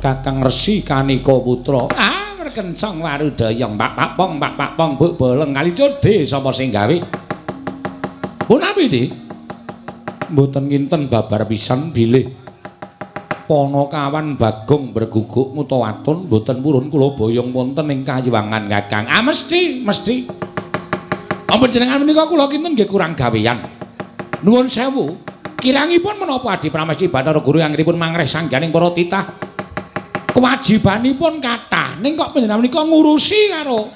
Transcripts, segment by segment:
Kakang Resi Kanika Putra. Ah, merkencong warudaya pak pak pong pak pak pong buk boleng kali codhe sapa sing gawe? Punapi, Dik? Mboten nginten babar pisan bilih Panakawan Bagong berguguk ngutawatun mboten purun kula boyong wonten ing kayiwangan Kakang. Ah, mesti, mesti. Panjenengan menika kula kinten nggih kurang gawean. Nuwun sewu. Kirangipun menapa Adi Pramesti Bathara Guru anggenipun mangreh sangganing para titah? Kewajibanipun kathah. Ning kok panjenengan menika ngurusi karo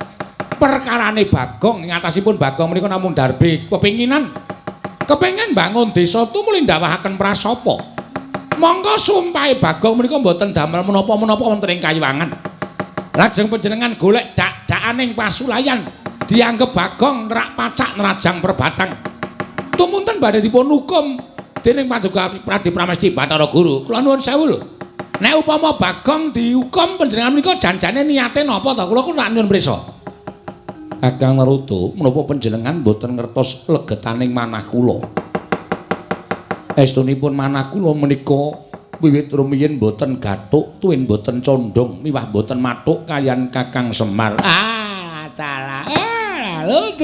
perkarane Bagong. Ing atasipun Bagong menika namung darbe kepinginan. Kepengin bangun desa tumuli ndawahaken prasapa. Mongko sumpahe Bagong menika mboten damel menapa-menapa wonten ing kayiwangan. Lajeng panjenengan golek dak-dakaning pasulayan dianggep Bagong nerak pacak nerajang perbatang. Tumunten badhe dipun hukum dening Paduka Adi Pramesti Bathara Guru. Kula nuwun sewu lho. Nek upama Bagong dihukum panjenengan menika janjane niate napa to? Kula kula nyuwun prisa. Kakang Narada, menapa panjenengan mboten ngertos legetaning manah kula? Estunipun manah kula menika wiwit rumiyin mboten gathuk, tuwin mboten condong, miwah mboten mathuk kaliyan Kakang Semar. Ah, dalah. Ah, lut.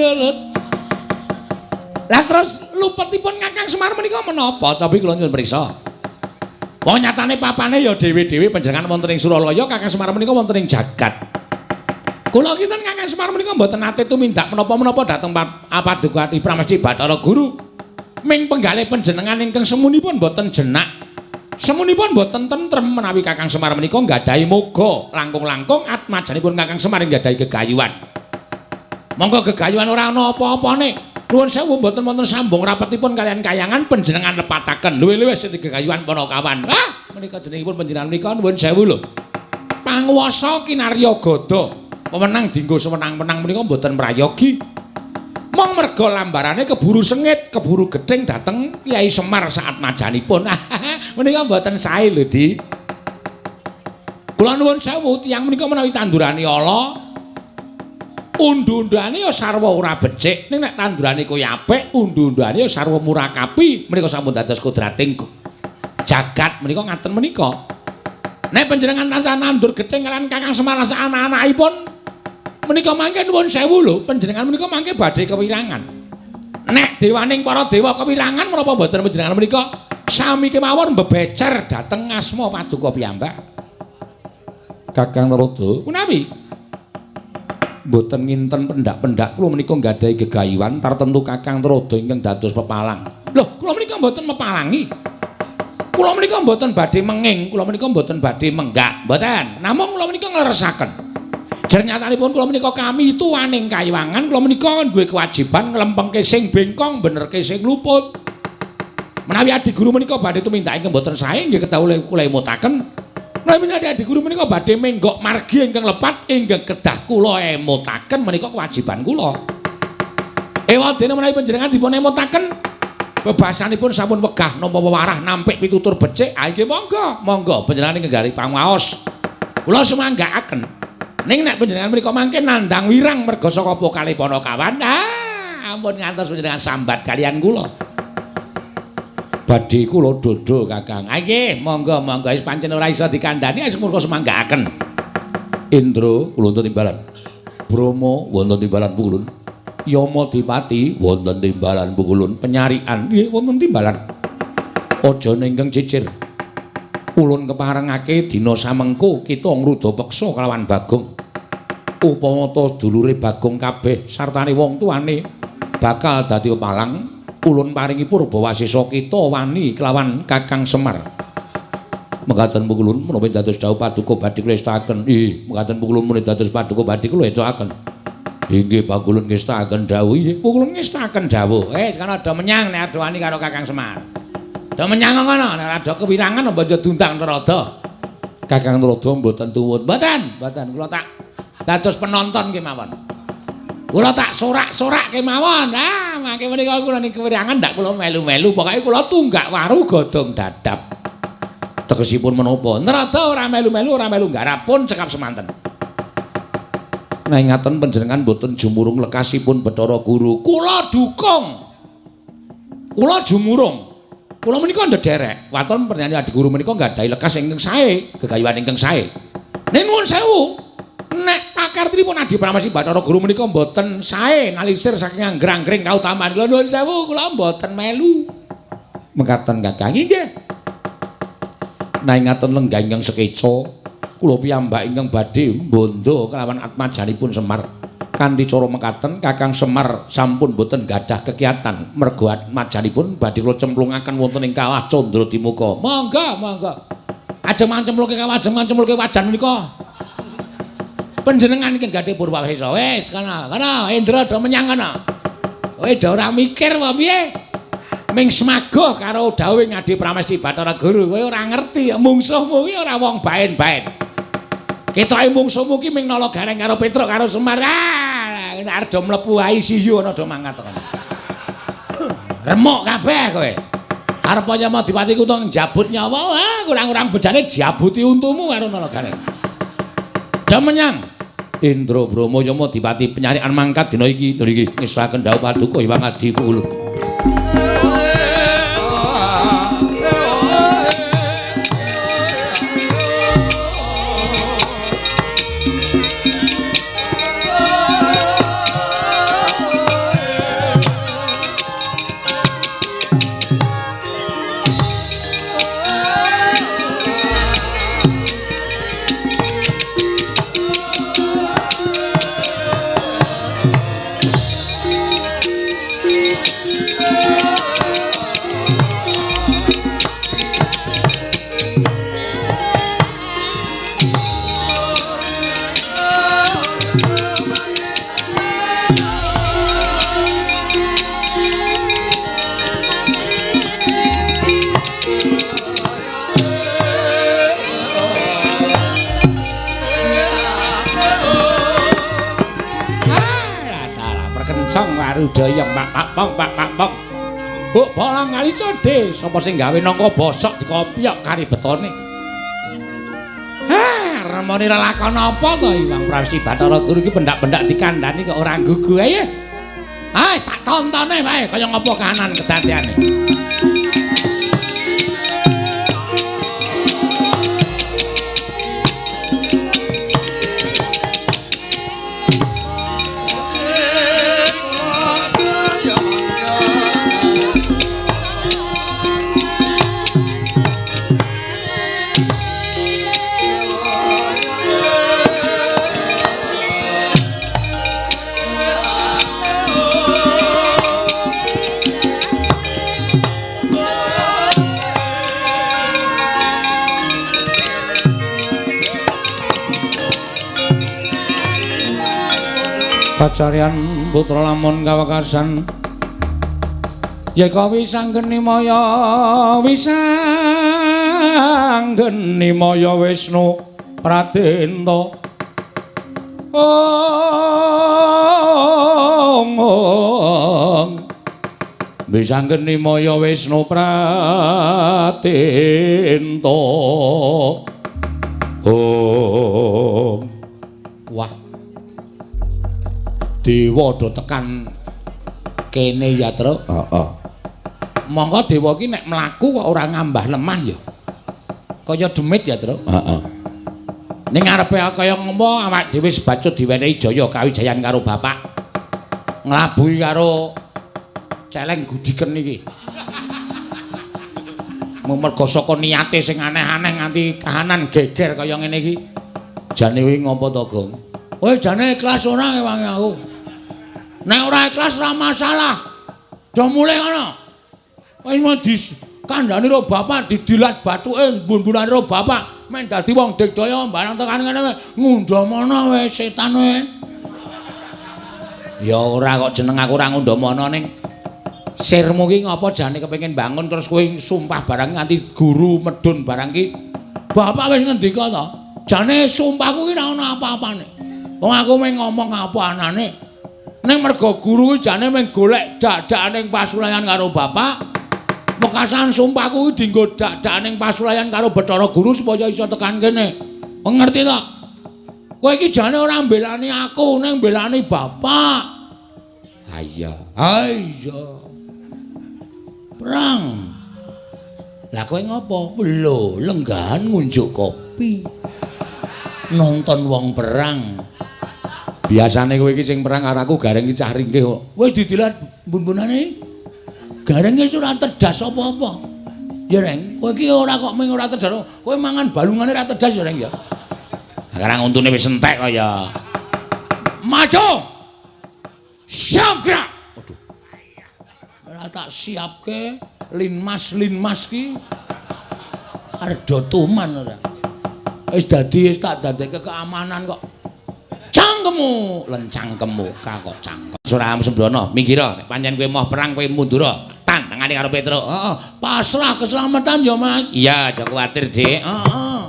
Lah terus lupetipun Kakang Semar menika menapa? Cobi kula nyuwun prisa. Wong nyatane papane ya dhewe-dhewe panjenengan wonten ing Suralaya, Kakang Semar menika wonten ing jagat. Kula kinten Kakang Semar menika mboten nate tumindak menapa-menapa dhateng Paduka Adi Pramesti Bathara Guru. Ming penggalih panjenengan ingkang semunipun mboten jenak. Semunipun mboten tentrem menawi Kakang Semar menika nggadahi moga langkung-langkung atmajanipun Kakang Semar nggadahi gegayuhan. Monggo gegayuhan ora ana apa-apane. Nuwun sewu mboten wonten sambung rapetipun kaliyan kayangan panjenengan lepataken. Luwih-luwih sing gegayuhan Panakawan. Ah, menika jenengipun panjenengan menika nuwun sewu lho. Panguwasa kinarya gada, pemenang dinggo sewenang-wenang menika mboten prayogi. Mong merga lambarane keburu sengit, keburu gething dhateng Kyai Semar saat majanipun. Menika mboten sae lho, Di. Kula nuwun sewu tiyang menika menawi tandurane ala, undu-unduane ya sarwa ora becik. Ning nek tandurane kuwi apik, undu-unduane ya sarwa murakapi. Menika sampun dados kodrating jagat menika ngaten menika. Nek panjenengan tansah nandur gething kaliyan Kakang Semar sak anak-anakipun menika mangke nuwun sewu lho, panjenengan menika mangke badhe kewirangan. Nek dewaning para dewa kewirangan menapa mboten panjenengan menika sami kemawon mbebecer dhateng asma Paduka piyambak. Kakang Narada, punawi? Mboten nginten pendak-pendak kula menika nggadahi gegayuhan tartemtu Kakang Narada ingkang dados pepalang. Lho, kula menika mboten mepalangi. Kula menika mboten badhe menging, kula menika mboten badhe menggak, mboten. Namung kula menika ngleresaken. Jernyatanipun kula menika kami tuwaning kayiwangan, kula menika duwe kewajiban nglempengke sing bengkong, benerke sing luput. Menawi adi guru menika badhe tumindak ingkang mboten sae nggih kedah kula emutaken. Menawi adi guru menika badhe menggok margi ingkang lepat ingkang kedah kula emutaken menika kewajiban kula. Ewadene menawi panjenengan dipun emutaken bebasanipun sampun wegah nampa wewarah nampik pitutur becik, ha nggih monggo, monggo panjenengan ingkang gari pangaos. Kula sumanggaaken. Ning nek panjenengan menika mangke nandhang wirang merga saka pokale Panakawan, ah ampun ngantos panjenengan sambat kaliyan kula. Badhe kula dodho Kakang. Ah nggih, monggo monggo wis pancen ora iso dikandhani wis murka sumanggaaken. Indra kula wonten timbalan. Brahma wonten timbalan pukulun. Yama Dipati wonten timbalan pukulun. Penyarikan nggih wonten timbalan. Aja ingkang cicir. Ulun keparengake dina samengko kita ngruda peksa kelawan Bagong. Upama ta dulure Bagong kabeh sartane wong tuane bakal dadi pepalang, ulun paringi purbawasesa kita wani kelawan Kakang Semar. Mekaten pukulun menapa dados dawuh paduka badhe kula estakaken. Ih, mekaten pukulun menawi dados paduka badhe kula estakaken. Inggih pakulun ngestakaken dawuh. Inggih pukulun ngestakaken dawuh. Sekarang ada menyang nek ada wani karo Kakang Semar. Do menyang ngono, nek ada kewirangan apa aja diundang Narada. Kakang Narada mboten tuwun. Mboten, mboten kula tak dados penonton kemawon. Kula tak sorak-sorak kemawon. Ah, mangke menika kula ning kewirangan ndak kula melu-melu, pokoke kula tunggak waru godhong dadap. Tegesipun menapa? Narada ora melu-melu, ora melu nggarap pun cekap semanten. Nek ngaten panjenengan mboten jumurung lekasipun Bathara Guru. Kula dukung. Kula jumurung. Kula menika ndederek, waton pernyane adi guru menika nggadahi lekas ingkang sae, gegayuhan ingkang sae. Ning nuwun sewu, nek pakartinipun Adi Pramesti Bathara Guru menika mboten sae nalisir saking anggrang-anggring kautaman. Kula nuwun sewu, kula mboten melu. Mekaten Kakang inggih. Naing ngaten lenggah ingkang sekeca, kula piyambak ingkang badhe bondo kelawan atmajanipun Semar. Kanthi cara mekaten Kakang Semar sampun boten gadah kekiatan mergo atmajanipun badhe kula cemplungaken wonten ing kawah Candra Dimuka. Monggo, monggo. Ajeng mancemplungke kawah, ajeng mancemplungke wajan menika. Panjenengan ingkang gadhe purwawesa. Wis kana, kana Indra do menyang kana. Kowe do ora mikir apa piye? Ming semagoh karo dawuhe Adi Pramesti Bathara Guru, kowe ora ngerti mungsuhmu kuwi ora wong baen-baen. Ketoke mungsuhmu ki ming nala gareng karo Petruk karo Semar. Ah, nek arep do mlebu ICU ana do mangkat kono. Remuk kabeh kowe. Arep Yama Dipati Kutha njabut nyawa, ah kurang-kurang bejane jabuti untumu karo nala gareng. Do menyang Indra Brama Yama Dipati penyarikan mangkat dina iki. Lho iki ngesaken dawuh paduka Hyang Adi Pulu. Rudaya pak pak pong pak pak pong. Buk bolang kali codhe, sapa sing gawe nangka bosok dikopyok kari betone. Hah, remone lelakon apa to Hyang Pramesti Bathara Guru iki pendak-pendak dikandhani kok ora gugu ae. Ah, tak tontone wae kaya ngapa kahanan kedadeane. Kacarian putra lamun kawekasan yeka wisanggeni maya wisanggeni maya Wisnu Pradenta ong ong wisanggeni maya Wisnu Pradenta ong. Wah, dewa do tekan kene ya, Truk. Heeh. Monggo dewa iki nek mlaku kok ora ngambah lemah ya. Kaya demit ya, Truk. Heeh. Ning ngarepe kaya ngopo awak dhewe sebacut diwenehi jaya kawijayan karo bapak. Nglabuhi karo celeng gudiken iki. Mergo saka niate sing aneh-aneh nganti kahanan geger kaya ngene iki. Jane kuwi ngopo to, Gong? Kowe jane ikhlas ora ngewangi aku? Nek ora ikhlas ora masalah. Do mulih ngono. Wis mau dikandhani karo bapak didilat bathuke mbun-mbunane karo bapak men dadi wong digdaya barang tekan ngene ngundhamana wis setan kowe. Ya ora kok jeneng aku ora ngundhamana ning sirmu ki ngapa jane kepengin bangun terus kowe sumpah barang nganti guru medun barang ki. Bapak wis ngendika to. Jane sumpahku ki ora ono apa-apane. Wong aku mung ngomong apa anane. Ning mergo guru kuwi jane mung golek dak-dakan ning pasulayan karo bapak. Wekasan sumpahku kuwi dienggo dak-dakan ning pasulayan karo Bathara Guru supaya iso tekan kene. Ngerti to? Kowe iki jane ora mbelani aku, ning mbelani bapak. Ha iya. Ha iya. Perang. Lah kowe ngopo? Lho, lenggahan ngunjuk kopi. Nonton wong perang. Biasane kowe iki sing perang karo aku Gareng iki cah ringkih kok. Wis didilat bun-bunane. Gareng wis ora terdas apa-apa. Ya Reng, kowe iki ora kok mung ora terdas. Kowe mangan balungane ora terdas ya Reng ya. Sekarang untune wis entek kok ya. Maju. Siap gerak. Waduh. Ora tak siapke linmas-linmas ki. Ardo tuman ora. Wis dadi wis tak dadekke keamanan kok. Cangkemmu, lencangkemmu kok cangkem. Surah Sembrono, minggir nek pancen kowe moh perang kowe mundur. Tantangane karo Petruk. Heeh, pasrah keselamatan ya, Mas. Iya, aja kuwatir, Dik. Heeh.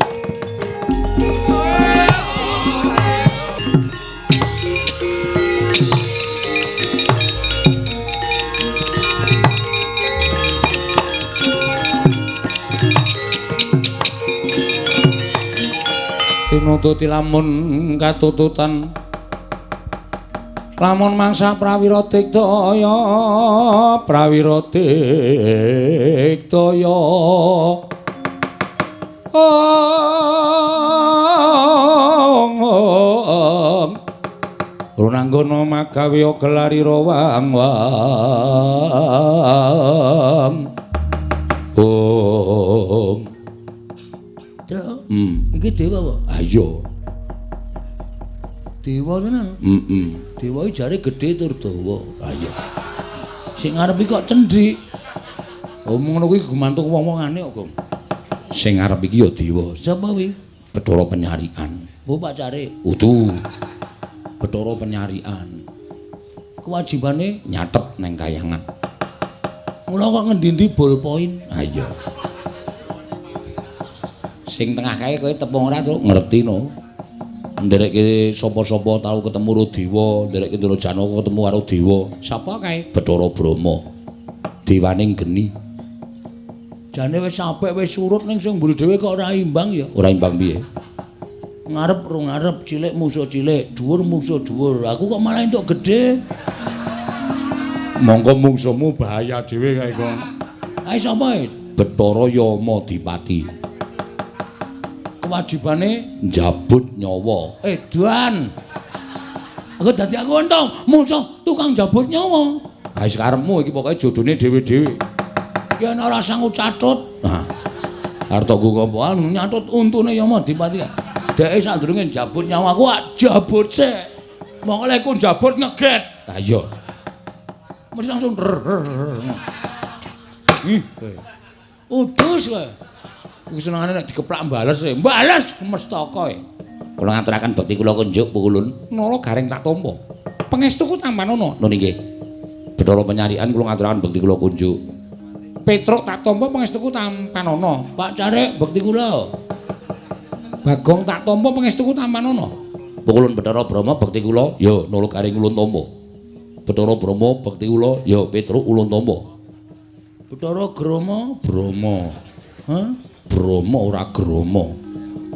Tinututi lamun katututan lamun mangsa prawira digdaya prawira digdaya ong runanggono magawe gelarira wang wang ong. Iki dewa apa? Ayo. Dewa tenan. Heeh. Dewa iki jare gedhe tur dawa. Ha iya. Sing ngarep iki kok cendhik. Oh ngono kuwi gumantung wong-wongane kok, Gong. Sing ngarep iki ya dewa. Sapa kuwi? Bathara Penyarikan. Oh, pacare. Udu. Bathara Penyarikan. Kewajibane nyatet nang kayangan. Mula kok ngendi-endi ballpoint. Ha iya. Sing tengah kae kowe tepung ora, Truk? Ngerti no. Nderekke sapa-sapa tau ketemu karo dewa, nderekke Ndara Janaka ketemu karo dewa. Sapa kae? Bathara Brahma. Dewaning geni. Jane wis apik wis surut ning sing mburi dhewe kok ora imbang ya. Ora imbang piye? Ngarep ro ngarep, cilik musuh cilik, dhuwur musuh dhuwur. Aku kok malah entuk gedhe. Mongko mungsuhmu bahaya dhewe kae kok. Ae sapa? Bathara Yamadipati. Kewajibane njabut nyawa. Edan. Aku dadi aku untung musuh tukang njabut nyawa. Ha wis karepmu iki pokoke jodone dhewe-dhewe. Ki ana ora sanggup catut. Hah. Arep tok ngompoan nyatut untune Yamadipati. Dheke sadurunge njabut nyawa aku jabut sik. Mongko lek ku njabut ngeget. Ha iya. Mesti langsung ih. Udus kowe. Iku senengane nek dikeplak bales e. Bales mestaka e. Kula ngaturaken bekti kula kunjuk pukulun. Nala Gareng tak tampa. Pangestuku tampanono. Nun inggih. Bathara Penyarikan kula ngaturaken bekti kula kunjuk. Petruk tak tampa pangestuku tampanono. Pak Carik bekti kula. Bagong tak tampa pangestuku tampanono. Pukulun Bathara Brahma bekti kula. Ya Nala Gareng ulun tampa. Bathara Brahma bekti kula. Ya Petruk ulun tampa. Bathara Grama Brahma. Hah? Brahma ora Grama.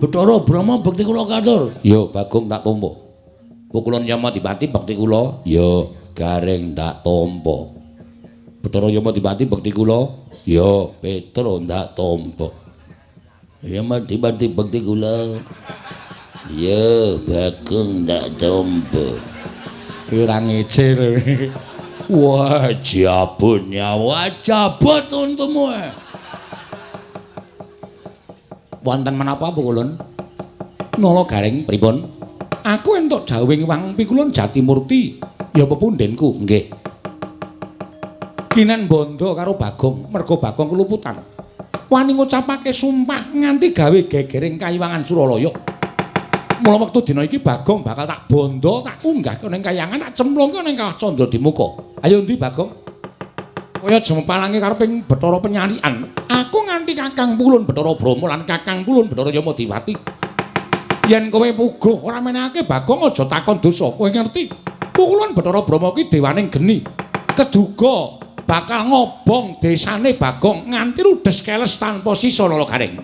Bathara Brahma bekti kula katur. Ya Bagong tak tampa. Pukulun Yamadipati bekti kula. Ya Gareng tak tampa. Bathara Yamadipati bekti kula. Ya Petruk tak tampa. Yamadipati bekti kula. Ya Bagong tak tampa. Ora ngece lho. Wah, jabut nyawa, jabut untumu. Wonten menapa pukulun? Nala Gareng pripun? Aku entuk dawuhing Wang Pikulun Jatimurti, ya pepundhenku nggih. Kinen bondo karo Bagong, merga Bagong keluputan. Wani ngucapake sumpah nganti gawe gegering kayiwangan Suralaya. Mula wektu dina iki Bagong bakal tak bondo, tak unggahke ning kayangan, tak cemplungke ning Kawah Candradimuka. Ayo ndi Bagong? Kaya jemepalange kareping Bathara Penyarikan. Aku nganti Kakang Pulun Bathara Brahma lan Kakang Pulun Bathara Yamadipati. Yen kowe puguh ora menehake Bagong aja takon dosa. Kowe ngerti? Pukulun Bathara Brahma ki dewaning geni. Keduga bakal ngobong desane Bagong nganti rudes keles tanpa sisa Nala Gareng.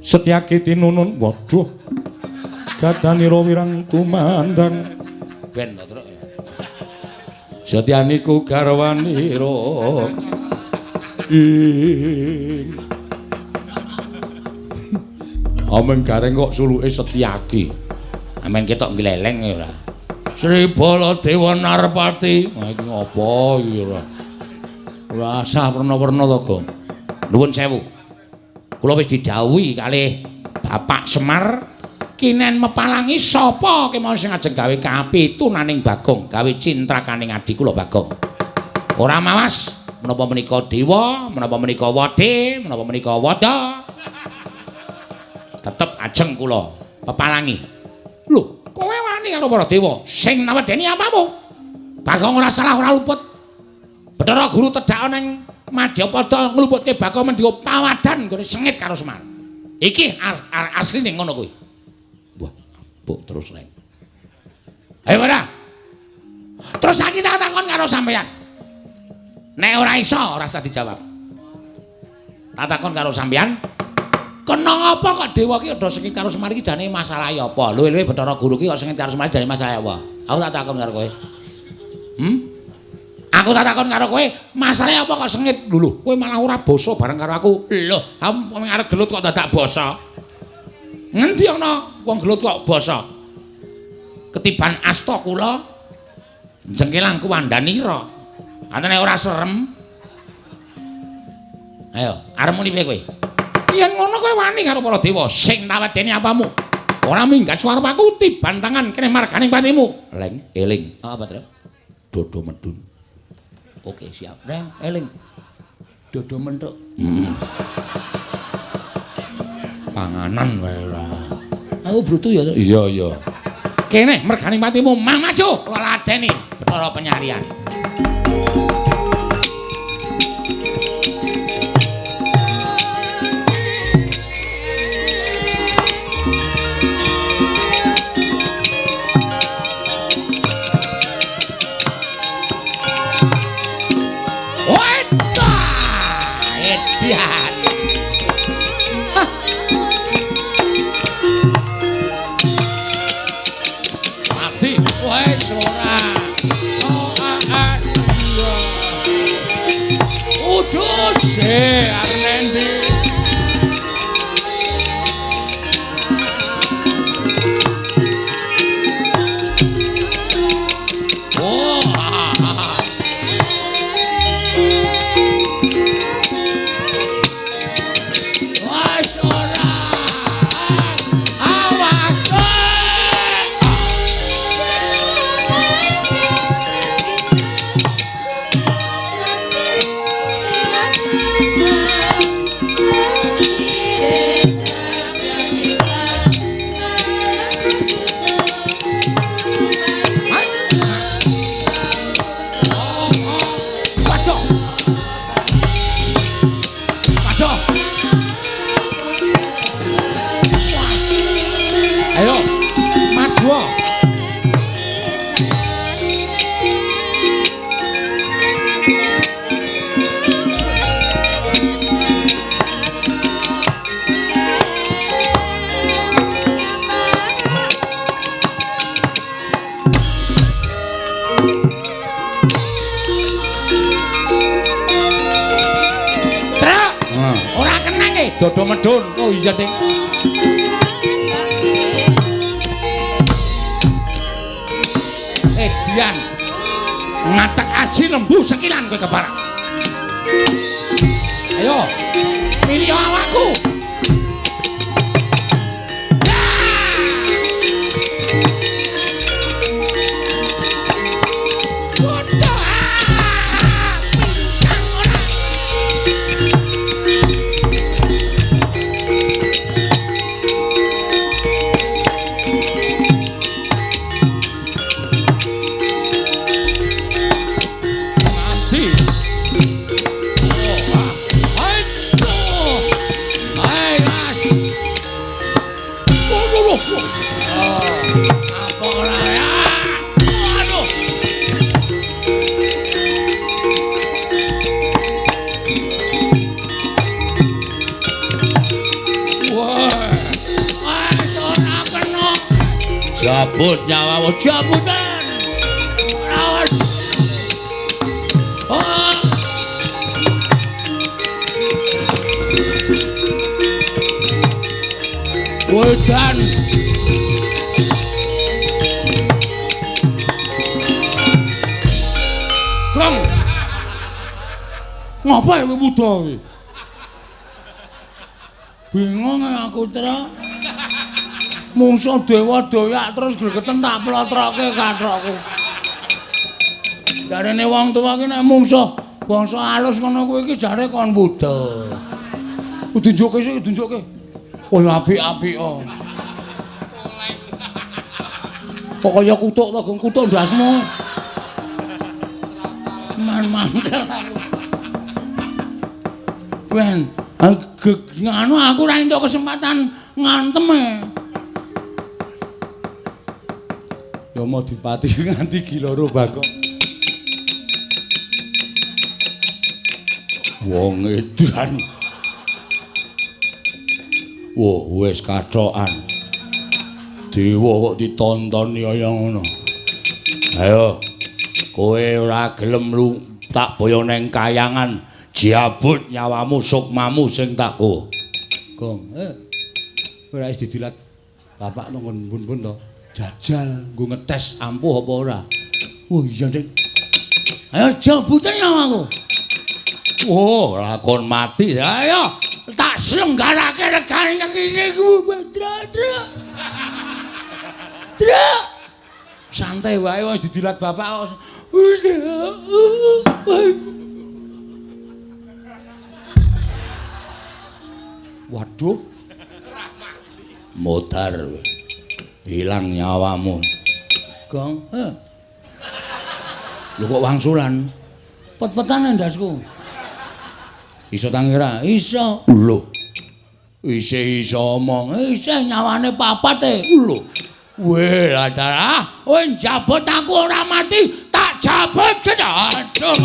Setyaki tinunun waduh. Gadanira wirang tumandang. Ben to, Truk. Jatyaniku garwanira. Ing. Ameng gareng kok suluke Setyaki. Amen ketok gleleng ya ora. Sri Baladewa Narpati. Wah iki ngopo iki ora. Ora asah werna-werna to, Gong. Nuwun sewu. Kula wis didhawuhi kalih Bapak Semar kinen mepalangi sapa kemawon sing ajeng gawe kapitunaning Bagong, gawe cintrakaning adi kula Bagong. Ora mawas menapa menika dewa, menapa menika wade, menapa menika wada. Tetep ajeng kula pepalangi. Lho, kowe wani karo para dewa sing nawedeni apamu? Bagong ora salah ora luput. Bathara Guru tedhak ning Madyapada ngluputke Bagong mendika pawadan nggone sengit karo Semar. Iki asline ngono kuwi. Wah, mbok terus reng. Ayo ora. Terus saiki tak takon karo sampeyan. Nek ora iso ora usah dijawab. Tak takon karo sampeyan. Kena apa kok dewa ki udah sengit karo Semar iki jane masalahe apa? Luwe-luwe Bathara Guru ki kok sengit karo Semar jane masalahe apa? Aku tak takon karo kowe. Aku tak takon karo kowe, masalahe apa kok sengit? Lho, kowe malah ora basa bareng karo aku. Lho, aku arep gelut kok dadak basa. Ngendi ana wong gelut kok basa? Ketiban asta kula jengkelang kuwandanira. Antene ora serem. Ayo, arep muni piye kowe? Yen ngono kowe wani karo para dewa sing tawedeni apamu? Ora minggat suara aku tiban tangan kene marganing patimu. Leng, eling. Apa, Tru? Dodo medun. Oke, siap. Reng, eling. Dodo menthuk. Panganan wae ora. Aku brutu ya. Iya, iya. Kene merganing patimu mang maju kula ladeni Bathara Penyarian. Dodo medun. Oh iya, Ding. Edian. Ngatek aji lembu sekilan kowe keparak. Ayo, milih awakku. Jabut nyawamu, jabutan. Awas. Edan. Gong. Ngapa kowe wuda kowe? Bingung aku, Tra. Mungsuh dewa doyak terus gregeten tak plotroke kathokku. Jarene wong tuwa ki nek mungsuh bangsa alus ngono kuwi iki jare kon wuda. Tunjukke sik, tunjukke. Kaya apik-apik kok. Kok kaya kutuk to, Gong, kutuk ndasmu. Man mangkel aku. Ben, nganu aku ora entuk kesempatan ngantem e. Yama Dipati nganti giloro Bagong. Wong edan. Wah, wis kathokan. Dewa kok ditontoni kaya ngono. Ayo, kowe ora gelem lu tak boyo neng kayangan, jabut nyawamu sukmamu sing tak go. Gong, ora wis didilat bapak nang bun-bun to. Jajal nggo ngetes ampuh apa ora. Oh iya, Dik. Ayo jabuten nyawaku. Oh, lakon mati. Ayo, tak selenggarake regane iki ku. Tra, tra. Tra. Santai wae wis didilat bapak. Waduh. Modar. Hilang nyawamu. Gong, Lho kok wangsulan? Pet-petane ndasku. Iso tangi ora? Iso. Lho. Isih iso omong. Isih nyawane papat e. Lho. Weh, lah kowe njabut aku ora mati, tak jabut aduh.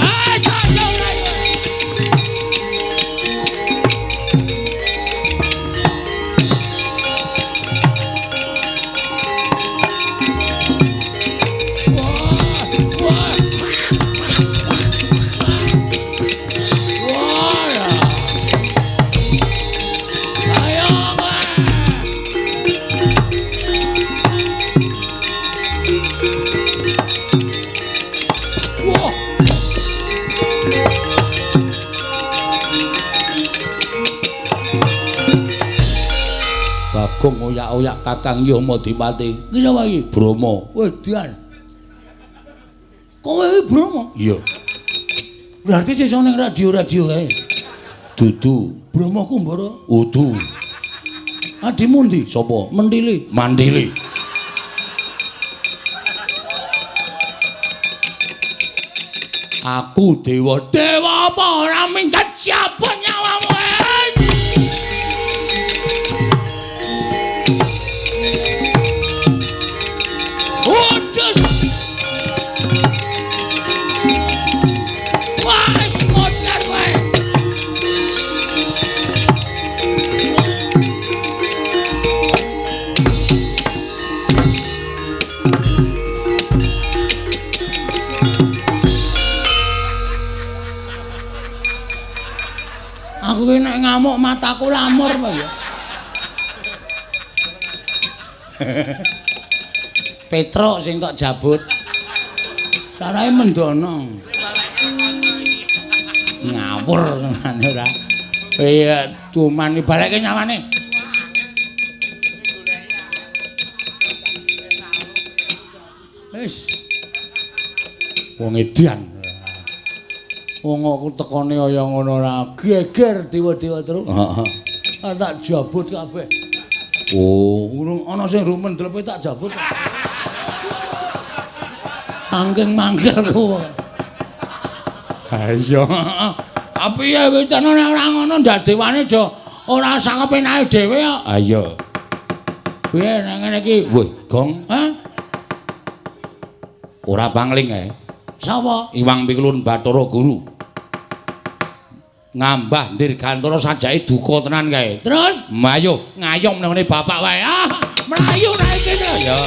Bagong oyak-oyak Kakang Yama Dipati. Iki sapa iki? Brama. Wedan. Kowe iki Brama? Iya. Berarti sesuk ning radio-radio kae. Dudu. Brama Kumbara? Udu. Adimu ndi? Sapa? Mentili. Mantili. Aku dewa. Dewa apa ora minggat siapa nyawamu? Aku ki nek ngamuk mataku lamur apa ya. Petruk sing tok jabut. Sarahe mendono. Ngawur senane ora. Iya, cuman balekke nyawane. Wis. Wong edan. Wong aku tekone kaya ngono ora geger dewa-dewa terus. Heeh. Tak jabut kabeh. Oh, urung ana sing rumen dlepe tak jabut. Saking mangkelku. Ha iya. Tapi ya wetane ora ngono ndak dewane aja ora sangepenake dhewe kok. Ha iya. Piye nek ngene iki? Wih, Gong. Hah? Ora pangling ae. Sapa? Iwang Pikulun Bathara Guru. Ngambah Dirgantara sajake duka tenan kae. Terus mayo ngayom nang ngene bapak wae. Ah, mlayu ra iki to. Ya.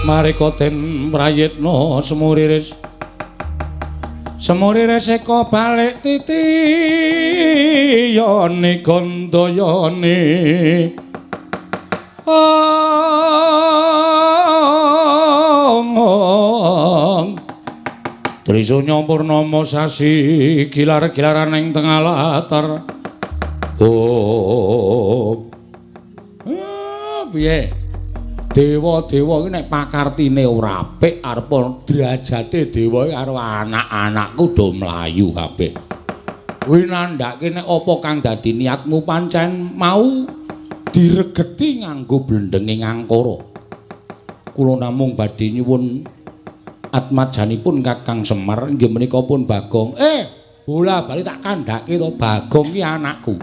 Marika den prayitna semuriris. Semuriris eka balik titiyane gandayane. Ong. Trisunya purnama sasi gilar-gilaran ing tengah latar. Oh. Piye? Dewa-dewa iki nek pakartine ora apik arep derajate dewa iki karo anak-anakku do mlayu kabeh. Kuwi nandhake nek apa kang dadi niatmu pancen mau diregeti nganggo blendenge ngangkara. Kula namung badhe nyuwun atmajanipun Kakang Semar inggih menika pun Bagong. Bola bali tak kandhake to Bagong ki anakku.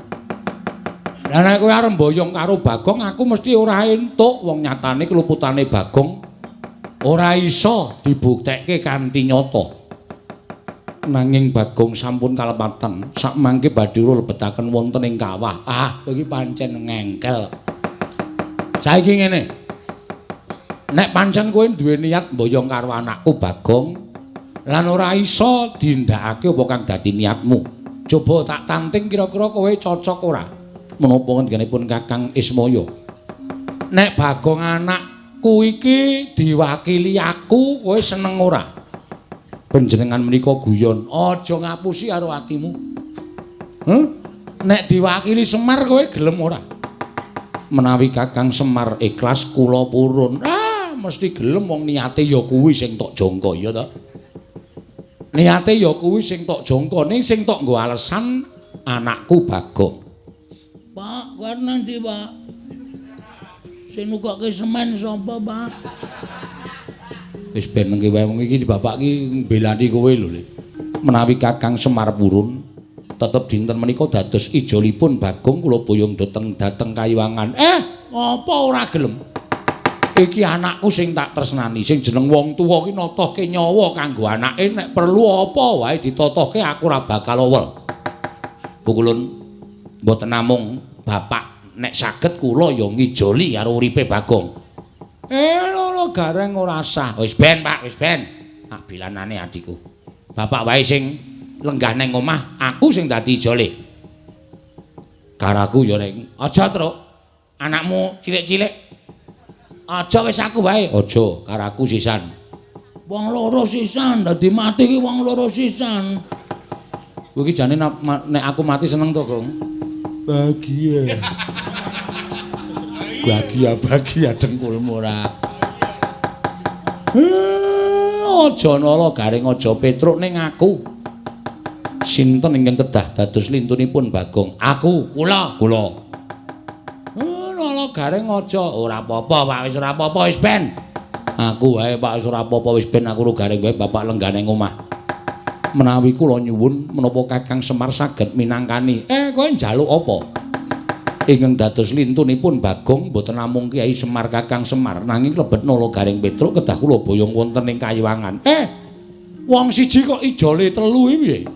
Lah nek kowe arep mboyong karo Bagong aku mesti ora entuk, wong nyatane keluputane Bagong ora iso dibuktekke kanthi nyata. Nanging Bagong sampun kalepatan, sakmangke badhe lebetaken wonten ing kawah. Ah, kowe iki pancen ngengkel. Saiki ngene. Nek pancen kowe duwe niat mboyong karo anakku Bagong lan ora iso dindakake apa kang dadi niatmu. Coba tak tanting kira-kira kowe cocok ora? Menapa ngendikanipun Kakang Ismaya? Nek Bagong anakku iki diwakili aku, kowe seneng ora? Panjenengan menika guyon, aja ngapusi karo atimu. Huh? Nek diwakili Semar kowe gelem ora? Menawi Kakang Semar ikhlas kula purun. Ah, mesti gelem wong niate ya kuwi sing tok jangka ya ta. Niate ya kuwi sing tok jangka, ning sing tok nggo alesan anakku Bagong. Pak, kowe nanti, Pak. Sing nukokke semen sapa, Pak? Wis ben nengke wae wong iki bapak iki mbelani kowe lho, Le. Menawi Kakang Semar purun, tetep dinten menika dados ijolipun Bagong kula boyong dhateng Kayiwangan. Apa ora gelem? Iki anakku sing tak tresnani, sing jeneng wong tuwa ki notohke nyawa kanggo anake, nek perlu apa wae ditotohke aku ora bakal owel. Pukulun mboten namung bapak nek saged kula ya ngijoli karo uripe Bagong. Lho gareng ora sah. Wis ben, Pak, wis ben. Tak bilanane adikku. Bapak wae sing lenggah nang omah, aku sing dadi ijole. Karaku ya nek aja, Truk. Anakmu cilik-cilik. Aja wis aku wae. Aja, karaku sisan. Wong loro sisan, dadi mati ki wong loro sisan. Kowe iki jane nek aku mati seneng to, Gong? Bahagia. Bahagia-bahagia dengkulmu ora. Aja nala garing aja Petruk ning aku. Sinten ingkang kedah dados lintunipun Bagong? Aku, kula, kula. Nala garing aja ora apa-apa, Pak, wis ora apa-apa wis ben. Aku wae, Pak, wis ora apa-apa wis ben aku garing wae bapak lenggah ning omah. Menawi kula nyuwun menapa Kakang Semar saged minangkani. Kowe njaluk apa? Ingkang dados lintunipun Bagong mboten namung Kyai Semar Kakang Semar nanging klebet Nala Garing Petruk kedah kula boyong wonten ing Kayiwangan. Wong siji kok ijole telu iki piye?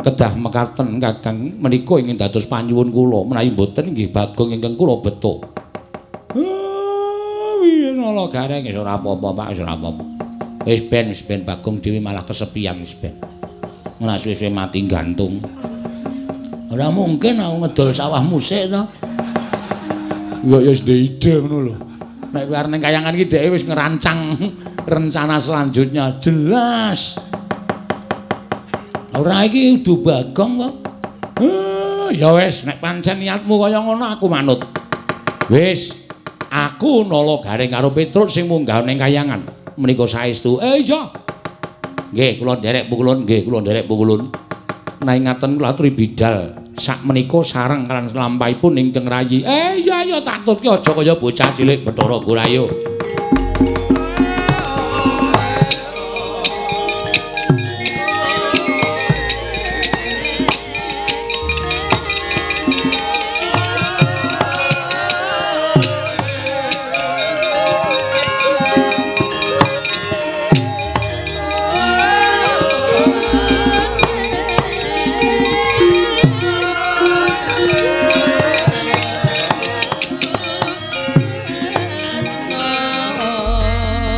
Kedah mekaten Kakang menika ingin dados panyuwun kula menawi mboten inggih Bagong ingkang kula beto. Piye Nala Garing wis ora apa-apa, Pak, wis ora apa-apa. Wis ben Bagong dhewe malah kesepian wis ben. Ora suwe-suwe mati gantung. Ora mungkin aku ngedol sawah musik to. Ya ya wis ndek ide ngono lho. Nek kowe arep ning kayangan iki dheke wis ngerancang rencana selanjutnya jelas. Ora iki udu Bagong kok. Ya wis nek pancen niatmu kaya ngono aku manut. Wis, aku Nala Garing karo Petruk sing munggah ning kayangan. Menika saestu. Iya. Nggih, kula nderek pukulun, nggih, kula nderek pukulun. Nanging ngaten kula aturi bidal sak menika sareng lan lampahipun ingkang rayi. Iya iya tak tutke aja kaya bocah cilik Bathara Gurayo.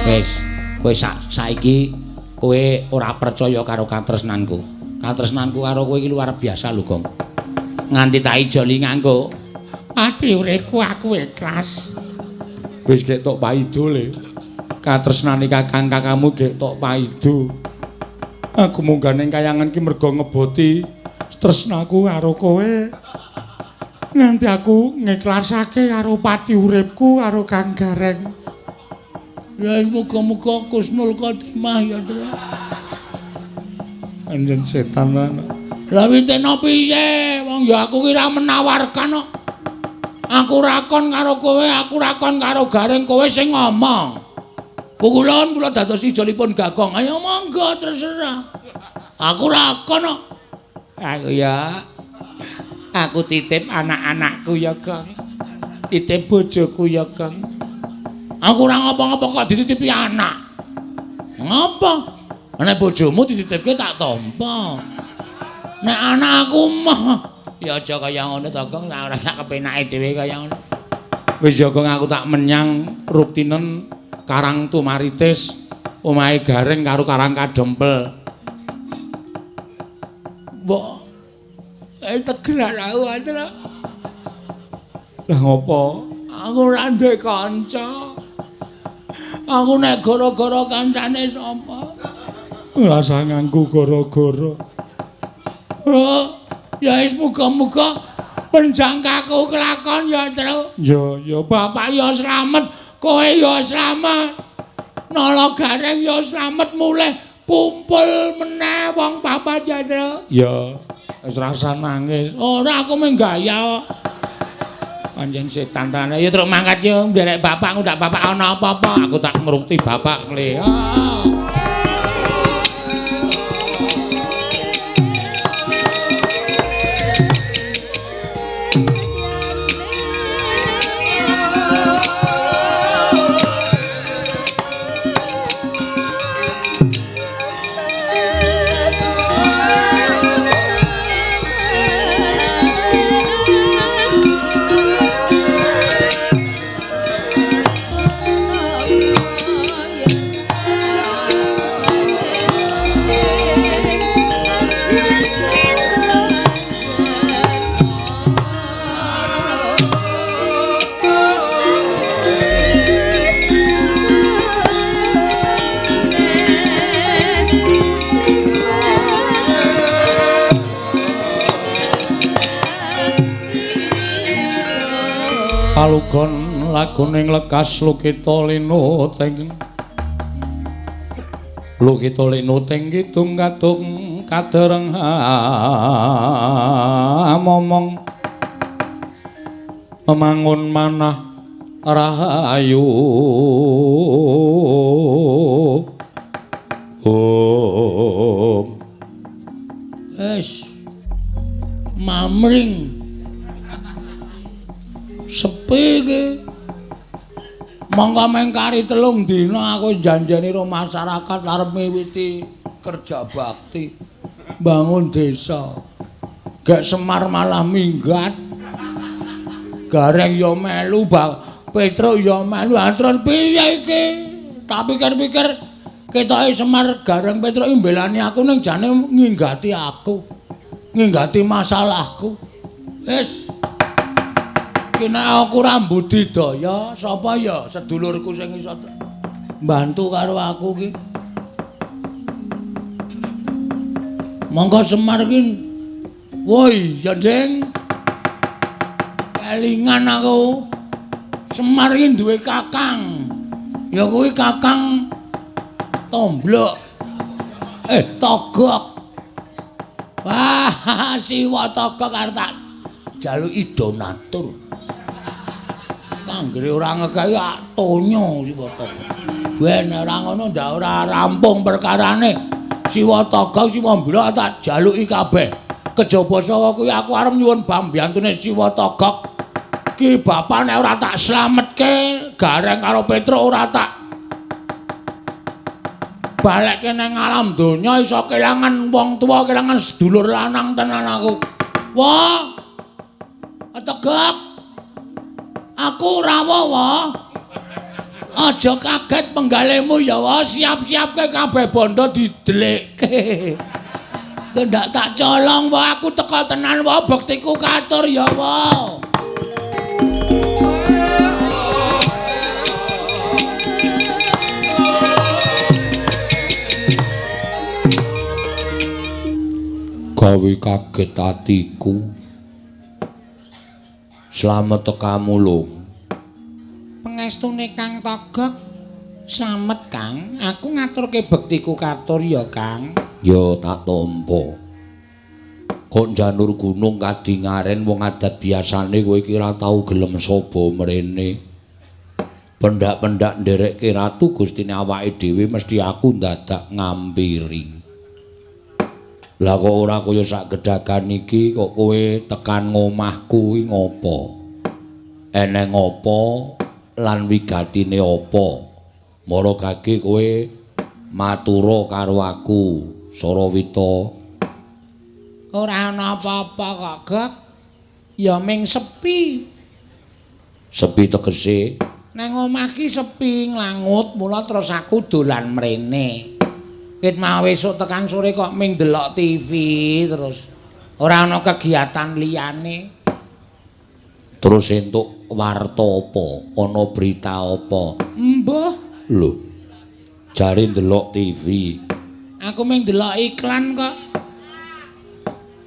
Wis, kowe saiki kowe ora percaya karo katresnanku. Katresnanku karo kowe iki luar biasa lho, Gong. Nganti tak ijoli nganggo ati uripku aku ikhlas. Wis gek tok paido le. Katresnane kakang kakangmu gek tok paido. Aku munggah ning kayangan ki mergo ngeboti tresnaku karo kowe. Nganti aku ngiklasake karo pati uripku karo Kang Gareng. Ya muga-muga kusnul khotimah ya, Tru. Anjen setan lan. Lah witena piye? Wong ya aku ki ra menawarkan kok. Aku rakon karo kowe, aku rakon karo Gareng, kowe sing ngomong. Pukulon kula dados ijolipun Gagong. Ayo monggo terserah. Aku rakon kok. Aku ya. Aku titip anak-anakku ya, Gong. Titip bojoku ya, Gong. Aku ora ngapa-ngapa kok dititipi anak. Ngapa? Nek bojomu dititipke tak tampa. Nek anakku mah ya aja kaya ngono to, Gong. Ora sak kepenake dhewe kaya ngono. Wis ya, Gong, aku tak menyang Ruptinen Karang Tumaritis, omahe Gareng karo Karang Kadempel. Mbok tegeran aku, Andra. Lah ngopo? Aku ora duwe kanca. Aku nek gara-gara kancane sapa? Ora usah nganggo gara-gara. Oh, ya wis muga-muga penjangkaku kelakon ya, Tru. Ya, ya bapak ya slamet, kowe ya slamet. Nala Gareng ya slamet mulih kumpul meneh wong papat ya, Tru. Ya. Wis rasa nangis. Ora, aku mung gaya kok. Pancen setan tenan. Ya truk mangkat yo nderek bapak ngundak bapak ana apa-apa. Aku tak ngrukti bapak kle. Ah. Palugon laguning lekas lukita linuting lukita linuting kidung kadung kadereng momong memangun manah rahayu. Om wis mamring sepi iki. Monggo mengkari 3 dina aku janjani karo masyarakat arep miwiti kerja bakti bangun desa. Gek Semar malah minggat. Gareng ya melu, Petruk ya melu. Terus piye iki? Tak pikir-pikir ketoke Semar Gareng Petruk iki mbelani aku ning jane nginggati aku. Nginggati masalahku. Wis nek aku ora mbudidaya, sapa ya sedulurku sing iso mbantu karo aku ki? Monggo Semar ki. Woi, ya Ding. Kelingan aku. Semar ki duwe kakang. Ya kuwi kakang Tomblok. Togok. Wah, siwa Togok arep tak jaluki donatur. Anggere ora ngekai tonyo Siwa Togok. Ben ora ngono ndak ora rampung perkarane. Siwa Togok Siwa Mblok tak jaluki kabeh. Kejaba sawa kuwi aku arep nyuwun pambiyantune Siwa Togok. Ki bapak nek ora tak slametke Gareng karo Petruk ora tak balekke nang alam donya iso kelangan wong tuwa, kelangan sedulur lanang tenan aku. Wah. Tegak. Aku ora wawa. Aja kaget penggalemu ya wae, siap-siapke kabeh bondo didelikke. Ndak tak colong wae aku teka tenan wae bektiku katur ya wae. Gawe kaget atiku. Slamet tekamu lho. Pengestune Kang Togog. Slamet Kang, aku ngaturke bektiku katur ya Kang. Ya tak tampa. Kok njanur gunung kadingaren wong adat biasane kowe iki ora tau gelem saba mrene. Pendak-pendak nderekke ratu gustine awake dhewe mesti aku ndadak ngampiri. Lah kok ora kaya sak gedhagan iki kok kowe tekan ngomahku iki ngopo? Eneng apa lan wigatine apa? Mara gage kowe matura karo aku, Sarawita. Ora ana apa-apa kok, Gog. Ya ming sepi. Sepi tegese? Nang omah ki sepi nglangut, mula terus aku dolan mrene. Wit mau esuk tekan sore kok ming delok TV terus. Ora ana kegiatan liyane. Terus entuk warta apa? Ana berita apa? Mbah. Lho. Jare ndelok TV. Aku ming delok iklan kok.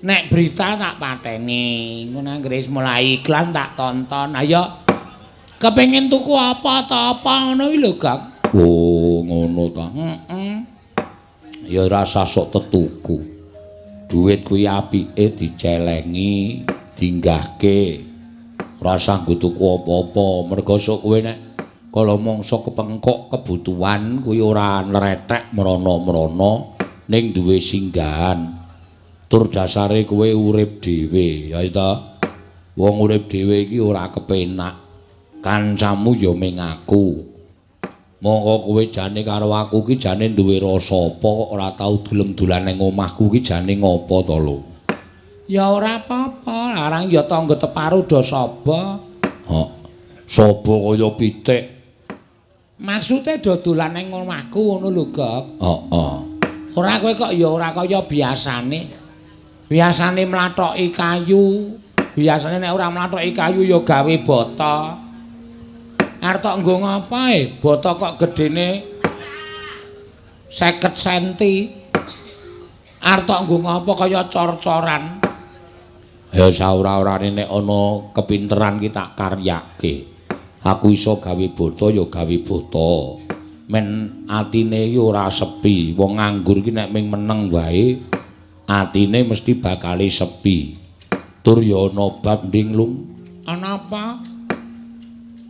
Nek berita tak pateni, ngono anggere wis mulai iklan tak tonton. Ayo. Kepengin tuku apa ta apa ngono iki lho, Gak. Oh, ngono ta. Heeh. Ya ora sok tetuku. Duit kuwi apike dicelengi, dinggahke. Ora usah nggo tuku apa-apa, mergo sok kowe nek kala mangsa kepengkok kebutuhan kuwi ora nretek mrana-mrana ning duwe singgahan. Tur dasare kowe urip dhewe, ya ta? Wong urip dhewe iki ora kepenak. Kancamu ya ming aku. Mongko kowe jane karo aku ki jane duwe rasa apa kok ora tau gelem dolan nang omahku ki jane ngopo to lho? Ya ora apa-apa, larang ya tangga teparu do saba. Hok. Saba kaya pitik. Maksude do dolan nang omahku ngono lho, Gog. Heeh. Ora kowe kok ya ora kaya biasane. Biasane mlathoki kayu, biasane nek ora mlathoki kayu ya gawe bata. Arep tok nggo ngapa e? Bata kok gedene 50 senti. Arep tok nggo ngapa kaya cor-coran. Ya saora-orane nek ana kepinteran ki tak karyake. Aku iso gawe bata ya gawe bata. Men atine iki ora sepi. Wong nganggur ki nek ming meneng wae atine mesti bakale sepi. Tur ya ana bab nding lung. Ana apa?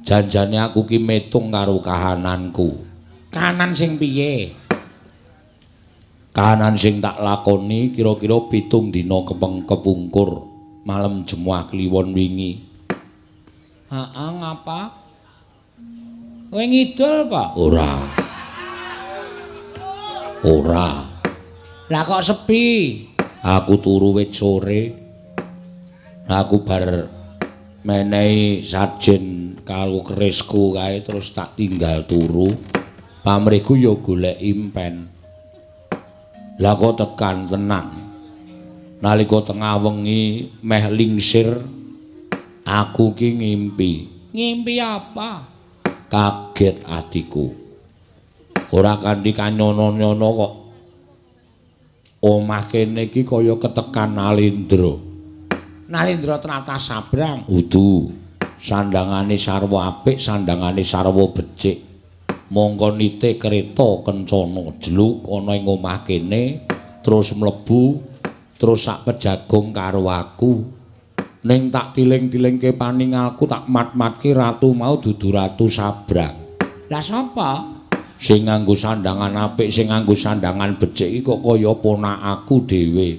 Janjane aku ki metung karo kahananku. Kahanan sing piye? Kahanan sing tak lakoni kira-kira 7 dina kepungkur malem Jemuah Kliwon wingi. Heeh, ngapa? Kowe ngidul apa? Ora. Ora. Lah kok sepi? Aku turu wit sore. Aku bar menehi sajen karo kerisku kae terus tak tinggal turu. Pamrihku ya golek impen. Lah kok tekan tenan. Nalika tengah wengi meh lingsir aku ki ngimpi. Ngimpi apa? Kaget atiku. Ora kanthi kanyono-nyono kok omah kene iki kaya ketekan Nalindra. Nalindra tlatah Sabrang. Udu. Sandangane sarwa apik, sandangane sarwa becik. Mongko nite kereta kencana jluk ana ing omah kene, terus mlebu, terus sak pejagong karo aku. Ning tak tiling-tilingke paningalku tak mat-matke ratu mau dudu ratu Sabrang. Lah sapa? Sing nganggo sandangan apik, sing nganggo sandangan becik iki kok kaya ponakaku dhewe.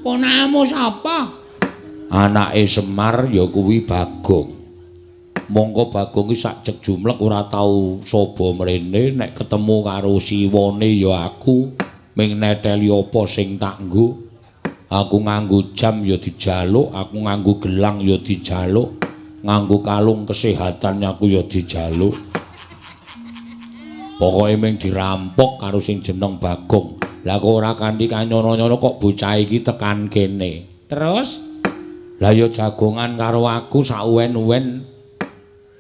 Ponakmu sapa? Anake Semar ya kuwi Bagong. Mongko Bagong iki sak jek jumlek ora tau saba mrene, nek ketemu karo siwane ya aku ming neteli apa sing tak nggo. Aku nganggo jam ya dijaluk, aku nganggo gelang ya dijaluk, nganggo kalung kesehatan aku ya dijaluk. Pokoke mung dirampok karo sing jeneng Bagong. Lah kok ora kanthi kanyono-nyono kok bocah iki tekan kene. Terus? Lah ya jagongan karo aku sauwen-uwen.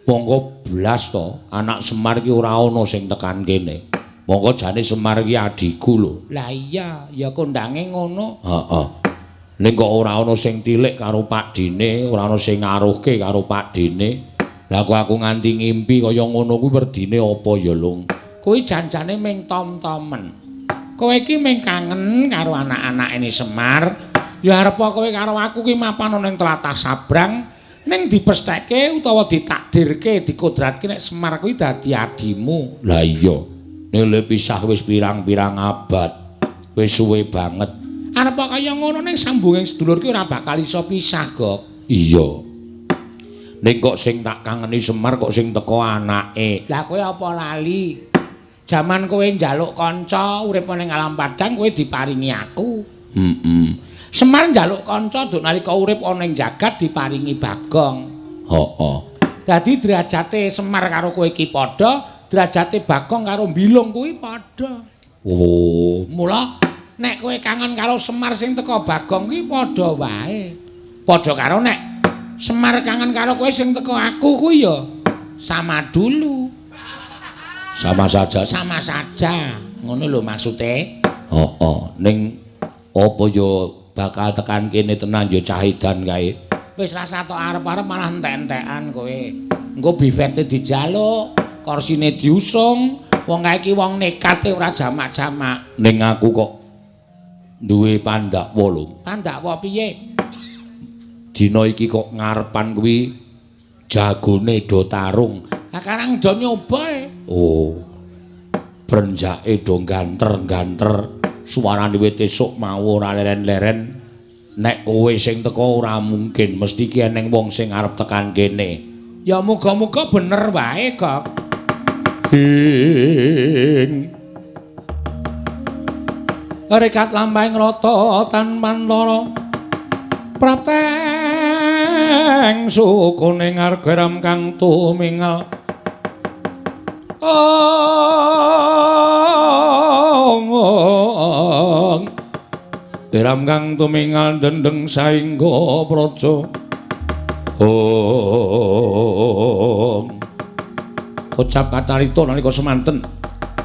Monggo blas to, anak Semar iki ora ana sing tekan kene. Monggo jane Semar iki adhiku lho. Lah iya, ya kondange ngono. Heeh. Ning kok ora ana sing tilik karo Pakdine, ora ana sing ngaruhke karo Pakdine. Lah kok aku nganti ngimpi kaya ngono kuwi werdine apa ya, Lung? Kuwi janjane ming tom-tomen. Kowe iki ming kangen karo anak-anake Semar. Ya arep kowe karo aku ki mapan ana ning tlatah Sabrang, ning dipestheke utawa ditakdirke, dikodratke nek Semar kuwi dadi adimu. Lah iya. Nek pisah wis pirang-pirang abad. Wis suwe banget. Arep kaya ngono ning sambunging sedulur ki ora bakal iso pisah, Gok. Iya. Ning kok sing tak kangeni Semar kok sing teko anake. Lah kowe apa lali? Jaman kowe njaluk kanca urip ning alam padang kowe diparingi aku. Heeh. Semar njaluk kanca nduk nalika urip ana ing jagat diparingi Bagong. Heeh. Dadi derajate Semar karo kowe iki padha, derajate Bagong karo Bilung kuwi padha. Oh, mula nek kowe kangen karo Semar sing teko Bagong kuwi padha wae. Padha karo nek Semar kangen karo kowe sing teko aku kuwi ya sama dulu. Sama saja, sama saja. Ngono lho maksude. Heeh, ning apa ya bakal tekan kene tenan ya cah edan kae. Wis rasa tok arep-arep malah entek-entekan kowe. Engko bifete dijaluk, korsine diusung, wong kae iki wong nekate ora jamak-jamak. Ning aku kok duwe pandakwa lho. Pandakwa piye? Dina iki kok ngarepan kuwi jagone do tarung. Lah karang do nyoba e. Oh. Brenjake do ganter-ganter, suarane wit esuk mau ora leren-leren. Nek kowe sing teko ora mungkin, mesti ki eneng wong sing arep tekan kene. Ya muga-muga bener wae, Gok. Ing rekat lampahing rata tanpa lara. Prapteng sukune ngargeram kang tumingal. Ong geram kang tumingal dendeng saingga praja. Ong kocap kacarita nalika semanten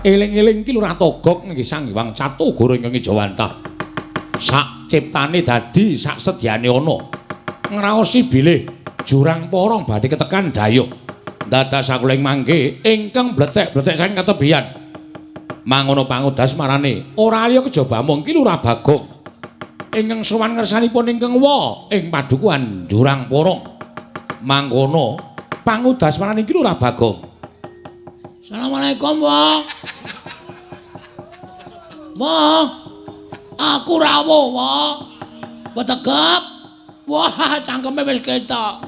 eling-eling ki Lurah Togok nggih Sang Hyang Catugara ingkang Ejawantah. Sak ciptane dadi sak sedyane ana ngraosi bilih jurang porong badhe ketekan dayuh dadak sakuling mangke ingkang bletek-bletek saking katebian mangono pangudas marane ora liya kejaba mung ki Lurah Bagong ingkang sowan ngersanipun ingkang wa ing padukuhan Jurang Porong mangkono pangudas marane ki Lurah Bagong. Assalamualaikum wa. Wa, aku rawuh wa. Wetegek. Wah, cangkeme wis ketok.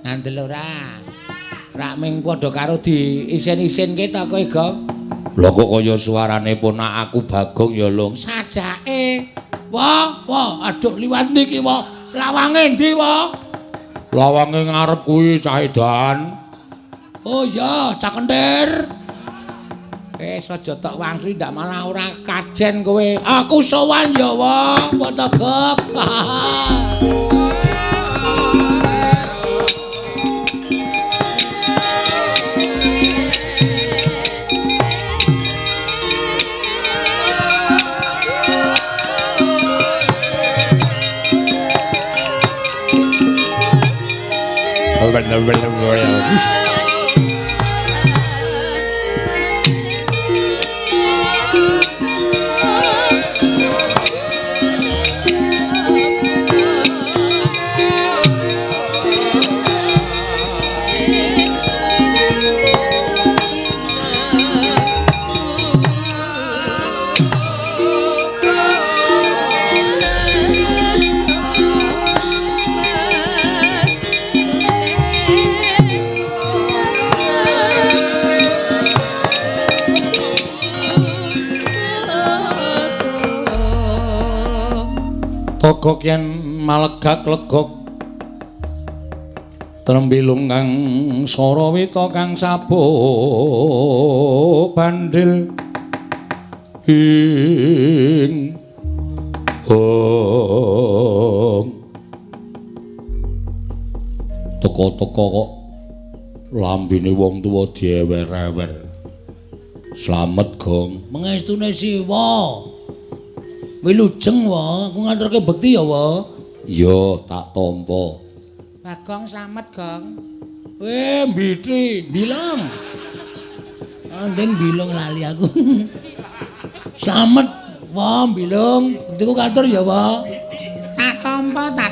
Ngandel ora? Rak ming padha karo diisin-isinke ta kowe, Gong? Lho kok kaya suarane ponak aku Bagong ya, Lung. Sajake. Wah, wah, aduh liwat niki, wah. Lawange endi, wah? Lawange ngarep kuwi cah edan. Oh iya, cah kentir. Wis aja tok wangsu ndak malah ora kajen kowe. Aku sowan ya, wah, wetegek. Togok yen malegak legok Trembilung kang sarawita kang sabuk bandil ing hong. Teko-teko kok lambene wong tuwa diewer-ewer. Slamet, Gong. Mengestune Siwa. Wilujeng, wa. Aku nganterke bekti ya, wa. Ya, tak tampa. Bagong slamet, Gong. Mbitri, bilong. Andeng bilong lali aku. Slamet, wa, bilong. Bektiku katur ya, wa. Tak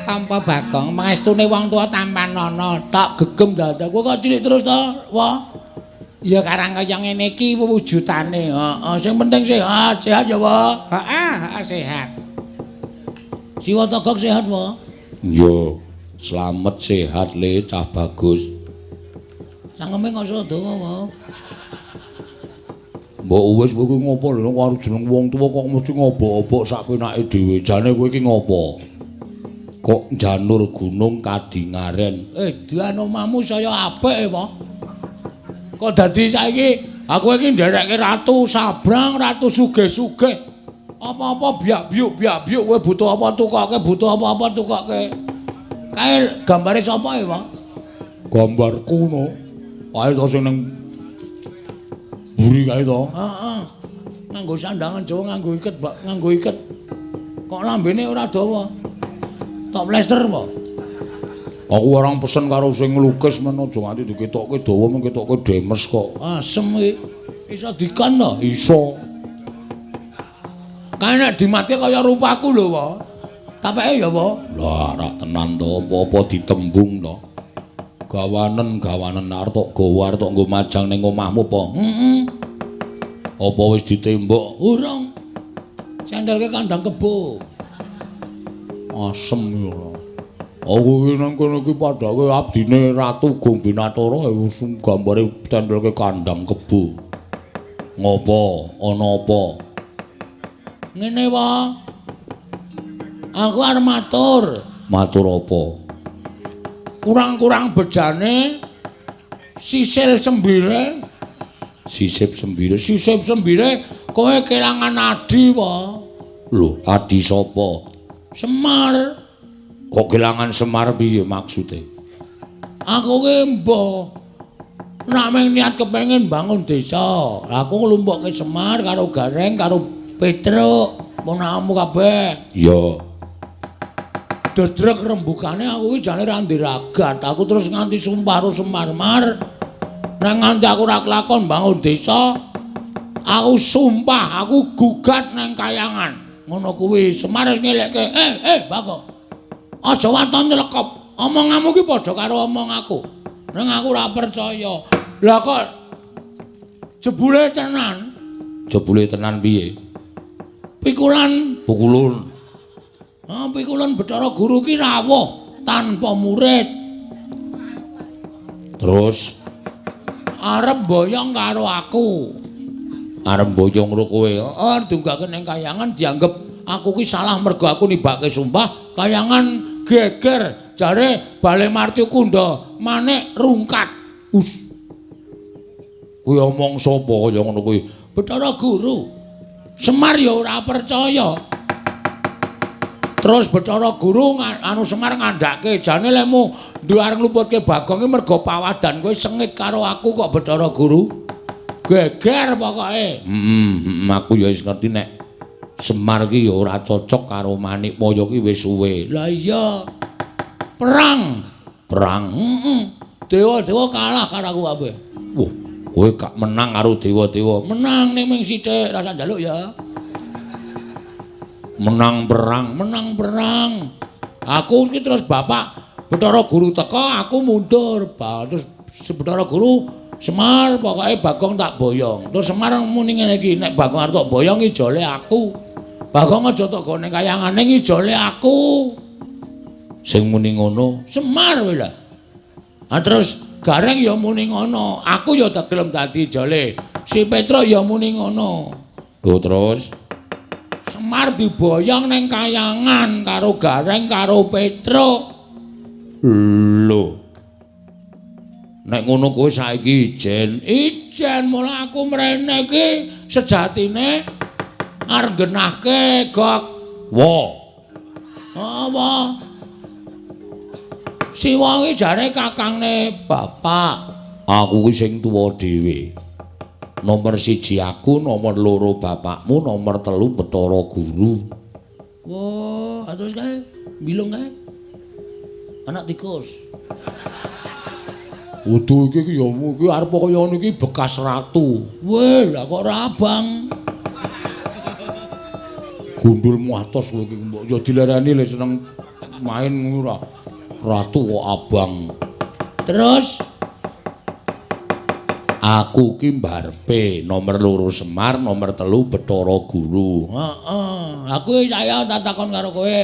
tampa Bagong. Mengestune wong tuwa tampanana. Tak gegem dadaku kok cilik terus to, wa. Ya karang kaya ngene iki wujudane. Heeh, sing penting sehat, sehat ya, wa. Heeh, sehat. Siwa Togok sehat, wa. Yo, slamet sehat le cah bagus. Cangkeme kok dawa, wa. Mbok wis kowe iki ngopo lho karo jeneng wong tuwa kok mesti ngobok-obok sak penake dhewe. Jane kowe iki ngopo? Kok janur gunung kadingaren. Edan omahmu saya apik, wa. Kok dadi saiki aku iki nderekke ratu sabrang, ratu sugih-sugih. Apa-apa biak-biuk biak-biuk kowe butuh apa tukoke, butuh apa-apa tukoke. Kae gambare sapa e, Pak? Gambarku no. Kae to sing ning mburi kae to. Heeh. Nganggo sandangan Jawa, nganggo iket, Pak, nganggo iket. Kok lambene ora dawa? Tok plester, Pak. Aku orang pesen karo sing nglukis men aja nganti diketokke dawa men ketokke demes kok. Asem iki. Iso dikon to? Iso. Kae nek dimati kaya rupaku lho, Pak. Tapeke ya, Pak. Lah, rak tenan to, apa-apa ditembung to. Gawanen-gawanen arep tok gawa arep tok nggo majang ning omahmu apa? Heeh. Apa wis ditembok? Urung. Sendelke kandang kebo. Asem ya ora. Aku iki nang kono iki padake abdine Ratu Gombinatara wis gambare tendelke kandang kebo. Ngopo? Ana apa? Ngene, Pak. Aku arep matur. Matur apa? Kurang-kurang bejane sisil sembire, sisip sembire, sisip sembire kowe kelangan adi, Pak. Lho, adi sapa? Semar. Kok kelangan Semar piye maksude? Aku ki mbah nek mung niat kepengin bangun desa. Aku nglumpukke Semar karo Gareng karo Petruk, ponakanmu kabeh. Iya. Dedrek rembugane aku ki jane ra ndiragat. Aku terus nganti sumpah karo Semar-mar. Nek nganti aku ora kelakon bangun desa, aku sumpah aku gugat nang kayangan. Ngono kuwi Semar wis ngelekke, Bagong. Aja waton nyelekop. Omonganmu ki padha karo omong aku. Ning aku ora percaya. Lah kok jebule tenan? Jebule tenan piye? Pikulan, pukulun. Ah, pikulan Bathara Guru ki rawuh tanpa murid. Terus arep boyong karo aku. Arep boyong karo kowe? Heeh, dunggake ning kayangan dianggep aku ki salah mergo aku nibake sumpah. Kayangan geger jare Bale Marti Kunda manik rungkat. Us. Kuwi omong sapa kaya ngono kuwi? Bathara Guru. Semar ya ora percaya. Terus Bathara Guru anu Semar ngandhake jane lemu duwe arep ngluputke Bagong ki mergo pawadan kowe sengit karo aku kok Bathara Guru. Geger pokoke. Heeh, aku ya wis ngerti nek Semar ki ya ora cocok karo Manikmaya ki wis suwe. Lah iya. Perang. Perang. Heeh. Dewa-dewa kalah karo aku kabeh. Wah, kowe gak menang karo dewa-dewa. Menang ning ming sithik, rasa njaluk ya. Menang perang, menang perang. Aku iki terus bapak Bathara Guru teka, aku mundur. Terus Bathara Guru Semar pokoke Bagong tak boyong. Terus Semar muni ngene iki, nek Bagong arep tak boyong ijole aku. Bagong aja tok gone kayangane ijole aku. Sing muni ngono Semar kowe lah. Ah terus Gareng ya muni ngono, aku ya tak gelem dadi ijole. Si Petruk ya muni ngono. Lho terus Semar diboyong ning kayangan karo Gareng karo Petruk. Lho. Nek ngono kowe saiki ijen. Ijen mula aku mrene iki sejatine arep nggenahke Gok. Wa. Apa? Siwa iki jare kakangne bapak. Aku ki sing tuwa dhewe. Nomor 1 aku, nomor 2 bapakmu, nomor 3 Bathara Guru. Wah, terus kae mbilung kae. Anak tikus. Kudu iki ya iki arep kaya ngono iki bekas ratu. Weh, lah kok ora abang. Gundulmu atos kowe iki mbok ya dilereni le seneng main ngono ora. Ratu kok abang. Terus aku ki mbarepe nomor 2 Semar, nomor 3 Bathara Guru. Heeh, aku saya tak takon karo kowe.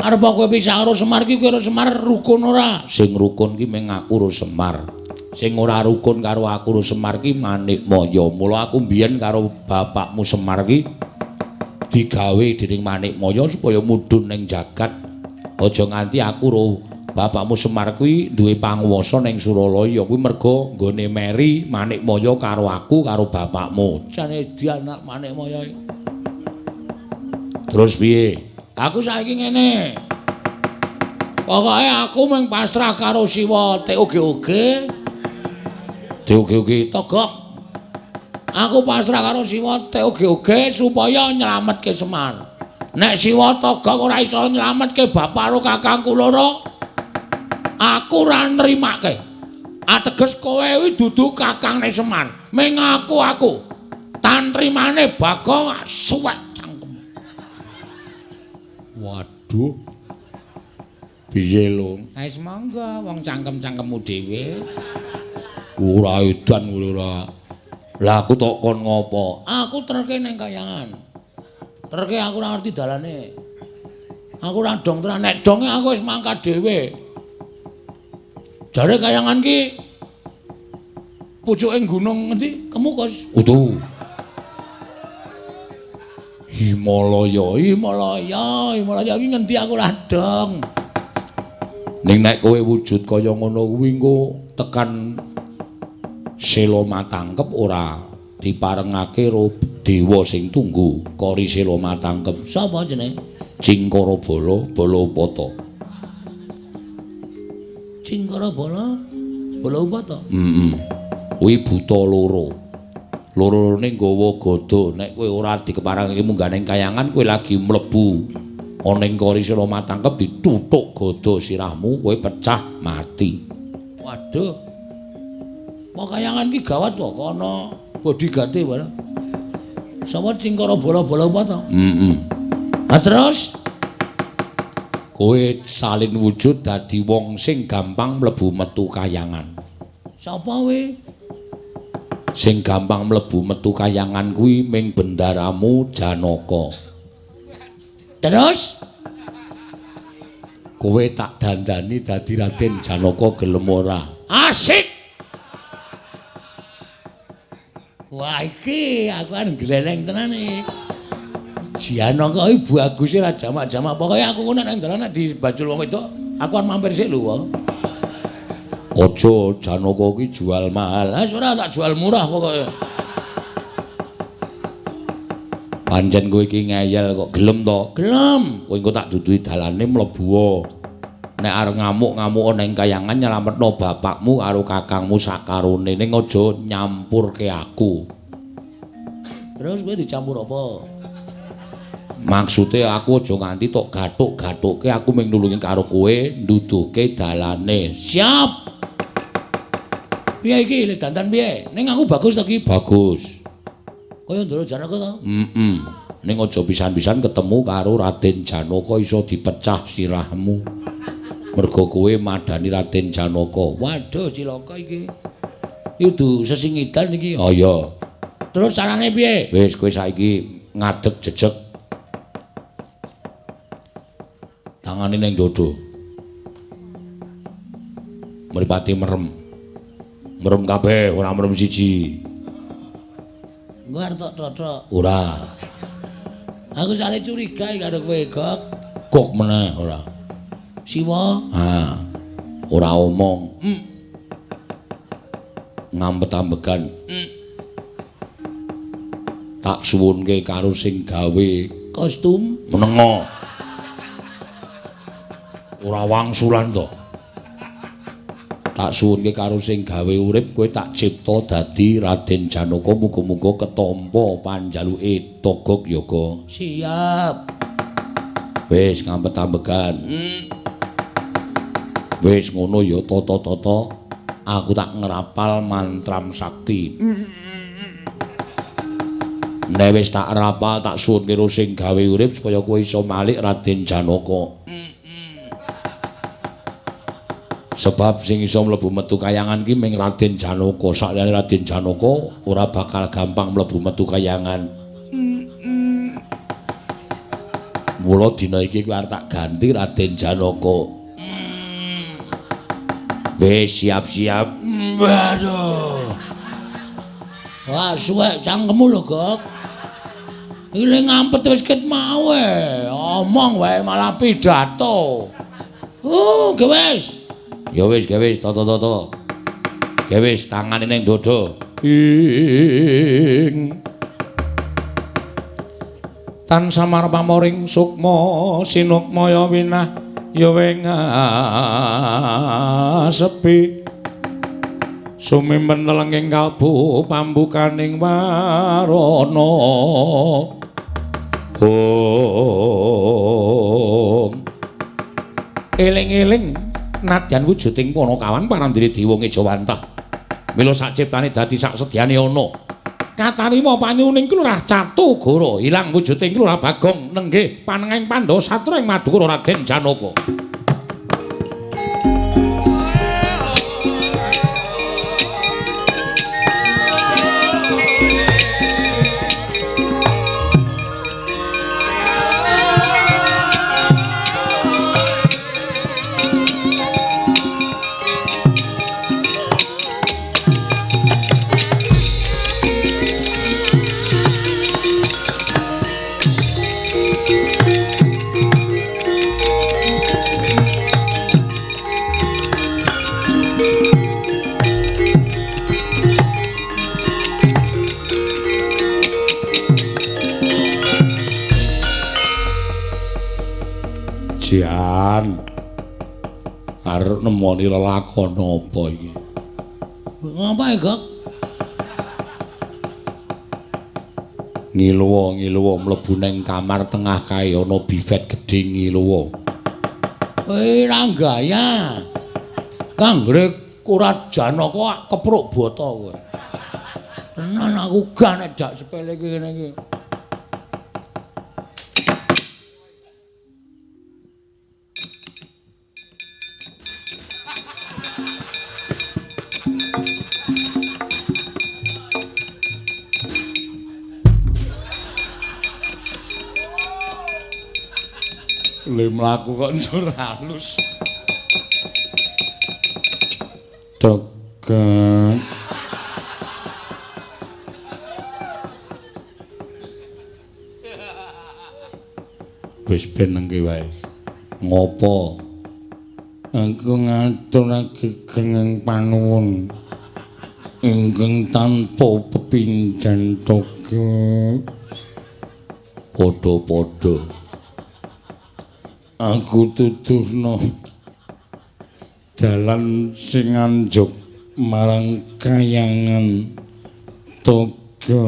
Arep kowe pisah karo Semar ki kowe karo Semar rukun ora? Sing rukun ki mung aku karo Semar. Sing ora rukun karo aku karo Semar ki Manikmaya. Mula aku mbiyen karo bapakmu Semar ki digawe dening Manikmaya supaya mudhun ning jagat. Aja nganti aku karo bapakmu Semar kuwi duwe panguwasa ning Suralaya kuwi merga nggone meri Manikmaya karo aku karo bapakmu. Jane anak Manikmaya. Terus piye? Aku saiki ngene. Pokoke aku mung pasrah karo Siwa TOGOG. TOGOG Togok. Aku pasrah karo Siwa TOGOG supaya nyelametke Semar. Nek Siwa Togok ora iso nyelametke bapak karo kakangku loro, aku ora nrimake. Ateges kowe kuwi dudu kakangne Semar. Ming aku. Tantrimane Bagong suwek cangkem. Waduh. Piye lho? Wis monggo wong cangkem-cangkemmu dhewe. Ora edan kowe ora. Lah aku tok kon ngopo? Aku terke ning kayangan. Terke aku ora ngerti dalane. Aku ora dong tenan, nek donge aku wis mangkat dhewe. Jare kayangan ki pucuke gunung ngendi? Kemukus. Utuh. Himalaya, Himalaya, Himalaya iki ngendi aku ora dong. Ning nek kowe wujud kaya ngono kuwi engko tekan Sela Matangkep ora diparengake karo dewa sing tunggu kori Sela Matangkep. Sapa jenenge? Cingkara Bala, Bala Upata. Cingkara Bala, Bala Upata. Heeh. Kuwi buta loro. Loro-lorone nggawa gada. Nek kowe ora dikeparengake munggah ning kayangan, kowe lagi mlebu ana ing kori Sela Matangkep dituthuk gada sirahmu, kowe pecah mati. Waduh. Kok kayangan ki gawat kok ana bodyguard-e barang. Sapa Cingkara Bala, Bala Upata? Heeh. Ha terus kowe salin wujud dadi wong sing gampang mlebu metu kayangan. Sapa kowe? Sing gampang mlebu metu kayangan kuwi ming bendaramu Janaka. Terus kowe tak dandani dadi Raden Janaka gelem ora? Asik. Wah iki aku kan gleleng tenan iki. Janaka iki baguse ra jamak-jamak. Pokoke aku ngono nek dalan nek dibajul wong wedok, aku kan mampir sik lho wae. Aja Janaka ki jual mahal. Lah ora tak jual murah pokoke. Pancen kowe iki ngeyel kok gelem to? Gelem. Kowe engko tak duduhi dalane mlebu. Nek arep ngamuk-ngamuk ning kayangan nyelametno bapakmu karo kakangmu sakarone, ning aja nyampurke aku. Terus kowe dicampur apa? Maksude aku aja nganti tok gathuk-gathukke, aku mung nulungi karo kowe nduduhke dalane. Siap. Piye iki le dandan piye? Ning aku bagus to ki? Bagus. Kaya Ndara Janaka to? Heeh. Ning aja pisan-pisan ketemu karo Raden Janaka iso dipecah sirahmu. Mergo kowe madani Raden Janaka. Waduh cilaka iki. Iki kudu sesingidan iki. Oh iya. Terus carane piye? Wis kowe saiki ngadeg jejeg. Tangane ning dodo. Mripate merem. Merem kabeh, ora merem siji. Engko arep tok tothok. Ora. Aku sale curiga karo kowe, Gok. Gok meneh ora. Siwa. Ha. Ora omong. Ngampet-ambegan. Tak suwunke karo sing gawe kostum menengo. Ora wangsulan to. Tak suwunke karo sing gawe urip kowe tak cipta dadi Raden Janaka, muga-muga ketampa panjaluke Togog Yoga. Siap. Wis ngampet-ambegan. Wis ngono ya tata-tata. Aku tak ngrapal mantram sakti. Nek wis tak rapal tak suwun karo sing gawe urip supaya kowe iso malik Raden Janaka. Sebab sing iso mlebu metu kayangan ki ming Raden Janaka. Sakliyane Raden Janaka ora bakal gampang mlebu metu kayangan. Mula dina iki kowe arep tak ganti Raden Janaka. Wis siap-siap. Waduh. Wah, suwek cangkemmu lho, Gok. Ile ngampet wis ket mau e. Omong wae malah pidato. Oh, ge wis. Ya wis, ge wis, toto-toto. Ge wis tangane ning dodo. Ing tan samar pamoring sukma sinukmaya winah ya sepi sumimpen lenging kalbu pambukaning warana. Om eling-eling nadyan wujuding Panakawan parandene dewa ngejawantah mila sakciptane dadi sak sedyane ana katarima panyuning Kelurah Catugara ilang wujuding Kelurah Bagong nenggih panengahing Pandhawa satra ing Madukara Raden Janaka. Jan arep nemoni lelakon apa iki? Ngapa Gok? Ngiluwa-ngiluwa mlebu nang kamar tengah kae ana bifet gedhe ngiluwa. Kowe ra gaya. Kanggre ora Janaka kepruk bata kowe. Tenan aku gak nek dak sepele kene iki. Le mlaku kok njur halus. Tegan. Wis ben nengke wae. Ngopo? Aku ngaturake gengeng panuwun ingkang tanpa pepindhan toga. Padha-padha. Aku tuduhno dalan sing anjuk marang kayangan toga.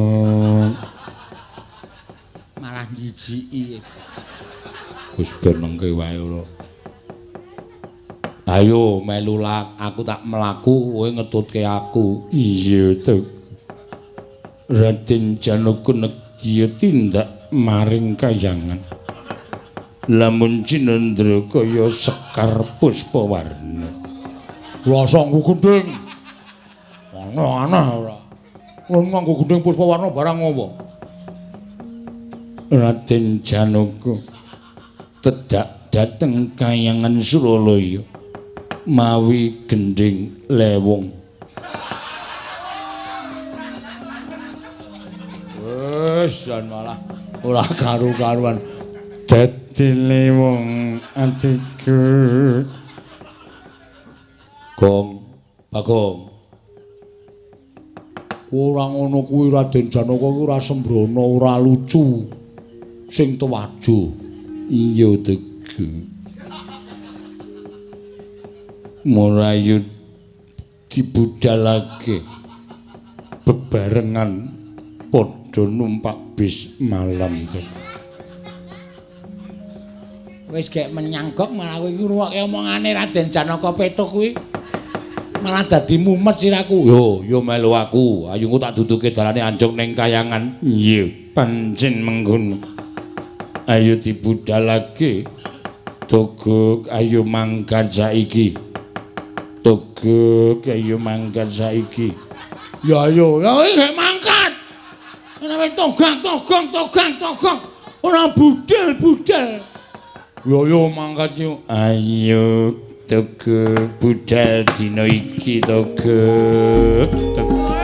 Malah jijiki. Wis ben nengke wae ora. Ayo melu lak, aku tak mlaku kowe ngetutke aku. Iya to. Raden Janaka nedya tindak maring kayangan. Lamun cinendra kaya sekar puspawarna. Rasa nggo gendhing. Aneh-aneh ora. Kowe nganggo gendhing puspawarna barang apa? Raden Janaka tedak dhateng kayangan Suralaya mawi gendhing lewung. Wis jan malah ora karu-karuan. Dadi lewung atiku. Gong, Bagong. Ora ngono kuwi Raden Janaka kuwi ora sembrono, ora lucu. Sing tuwajo. Iya Togog. Murayu dibudalake bebarengan padha numpak bis malam. Wis gek menyang gok malah kowe iki ngrungokke omongane Raden Janaka Petuk kuwi. Malah dadi mumet siraku. Yo, yo melu aku. Ayo engko tak duduke dalane anjog ning kayangan. Iya, pancen mengkono. Ayo dibudalake. Togog ayo mangkat saiki. Togog ayo mangkat saiki. Ya ayo, ya gek mangkat. Ora togang togang togang togang. Ora budal-budal. Yo yo mangkat yo. Ayo Togog budal dina iki Togog. Togog.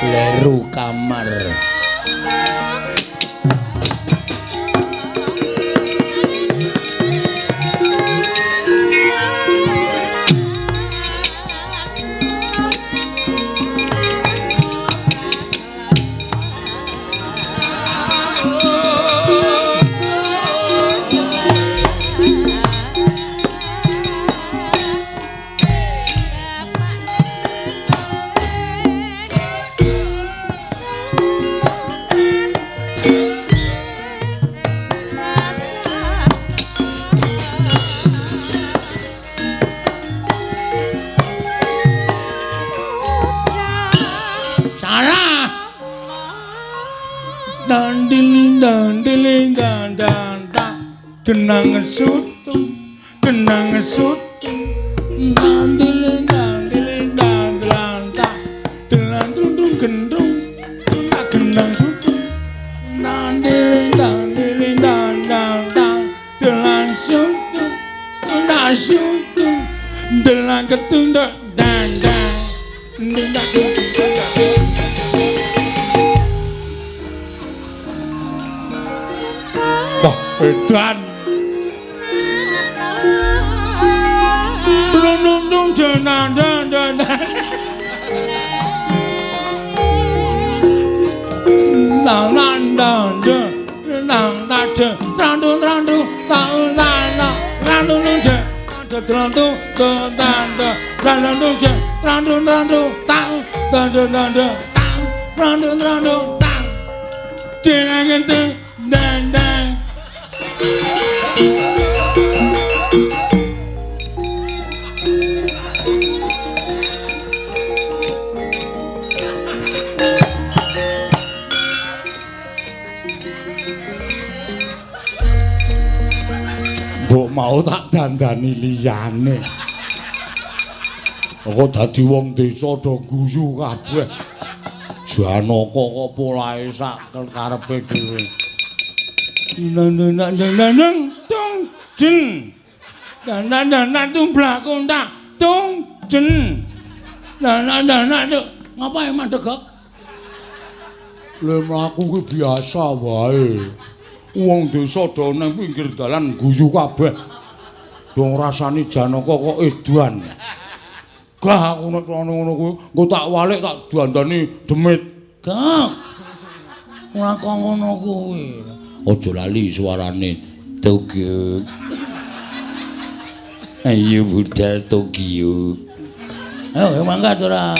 Leru kamar. Kenang sutung, kenang sutung, nandil nandil nandil nandil tung gendrung, kenang sutung, nandil nandil nandil nandil sutung, nandil sutung, nandil ketunda nandil nandil. Wah, edan. Mbok mau tak dandani liyane. Kok dadi wong desa do guyu kabeh. Janaka kok polahe sak karepe dhewe. Nang tung jen. Nang nang tumblak kontak tung jen. Nang nang nang ngapa e mandeg kok? Lha mlaku kuwi biasa wae. Wong desa do nang pinggir dalan guyu kabeh. Do ngrasani Janaka kok edan. Gah aku nek ngono kuwi engko tak walik tak dandani demit. Gah. Ora kok ngono kuwi. Aja lali suarane Togog. Ayo budal Tokyo. Ayo mangkat ora.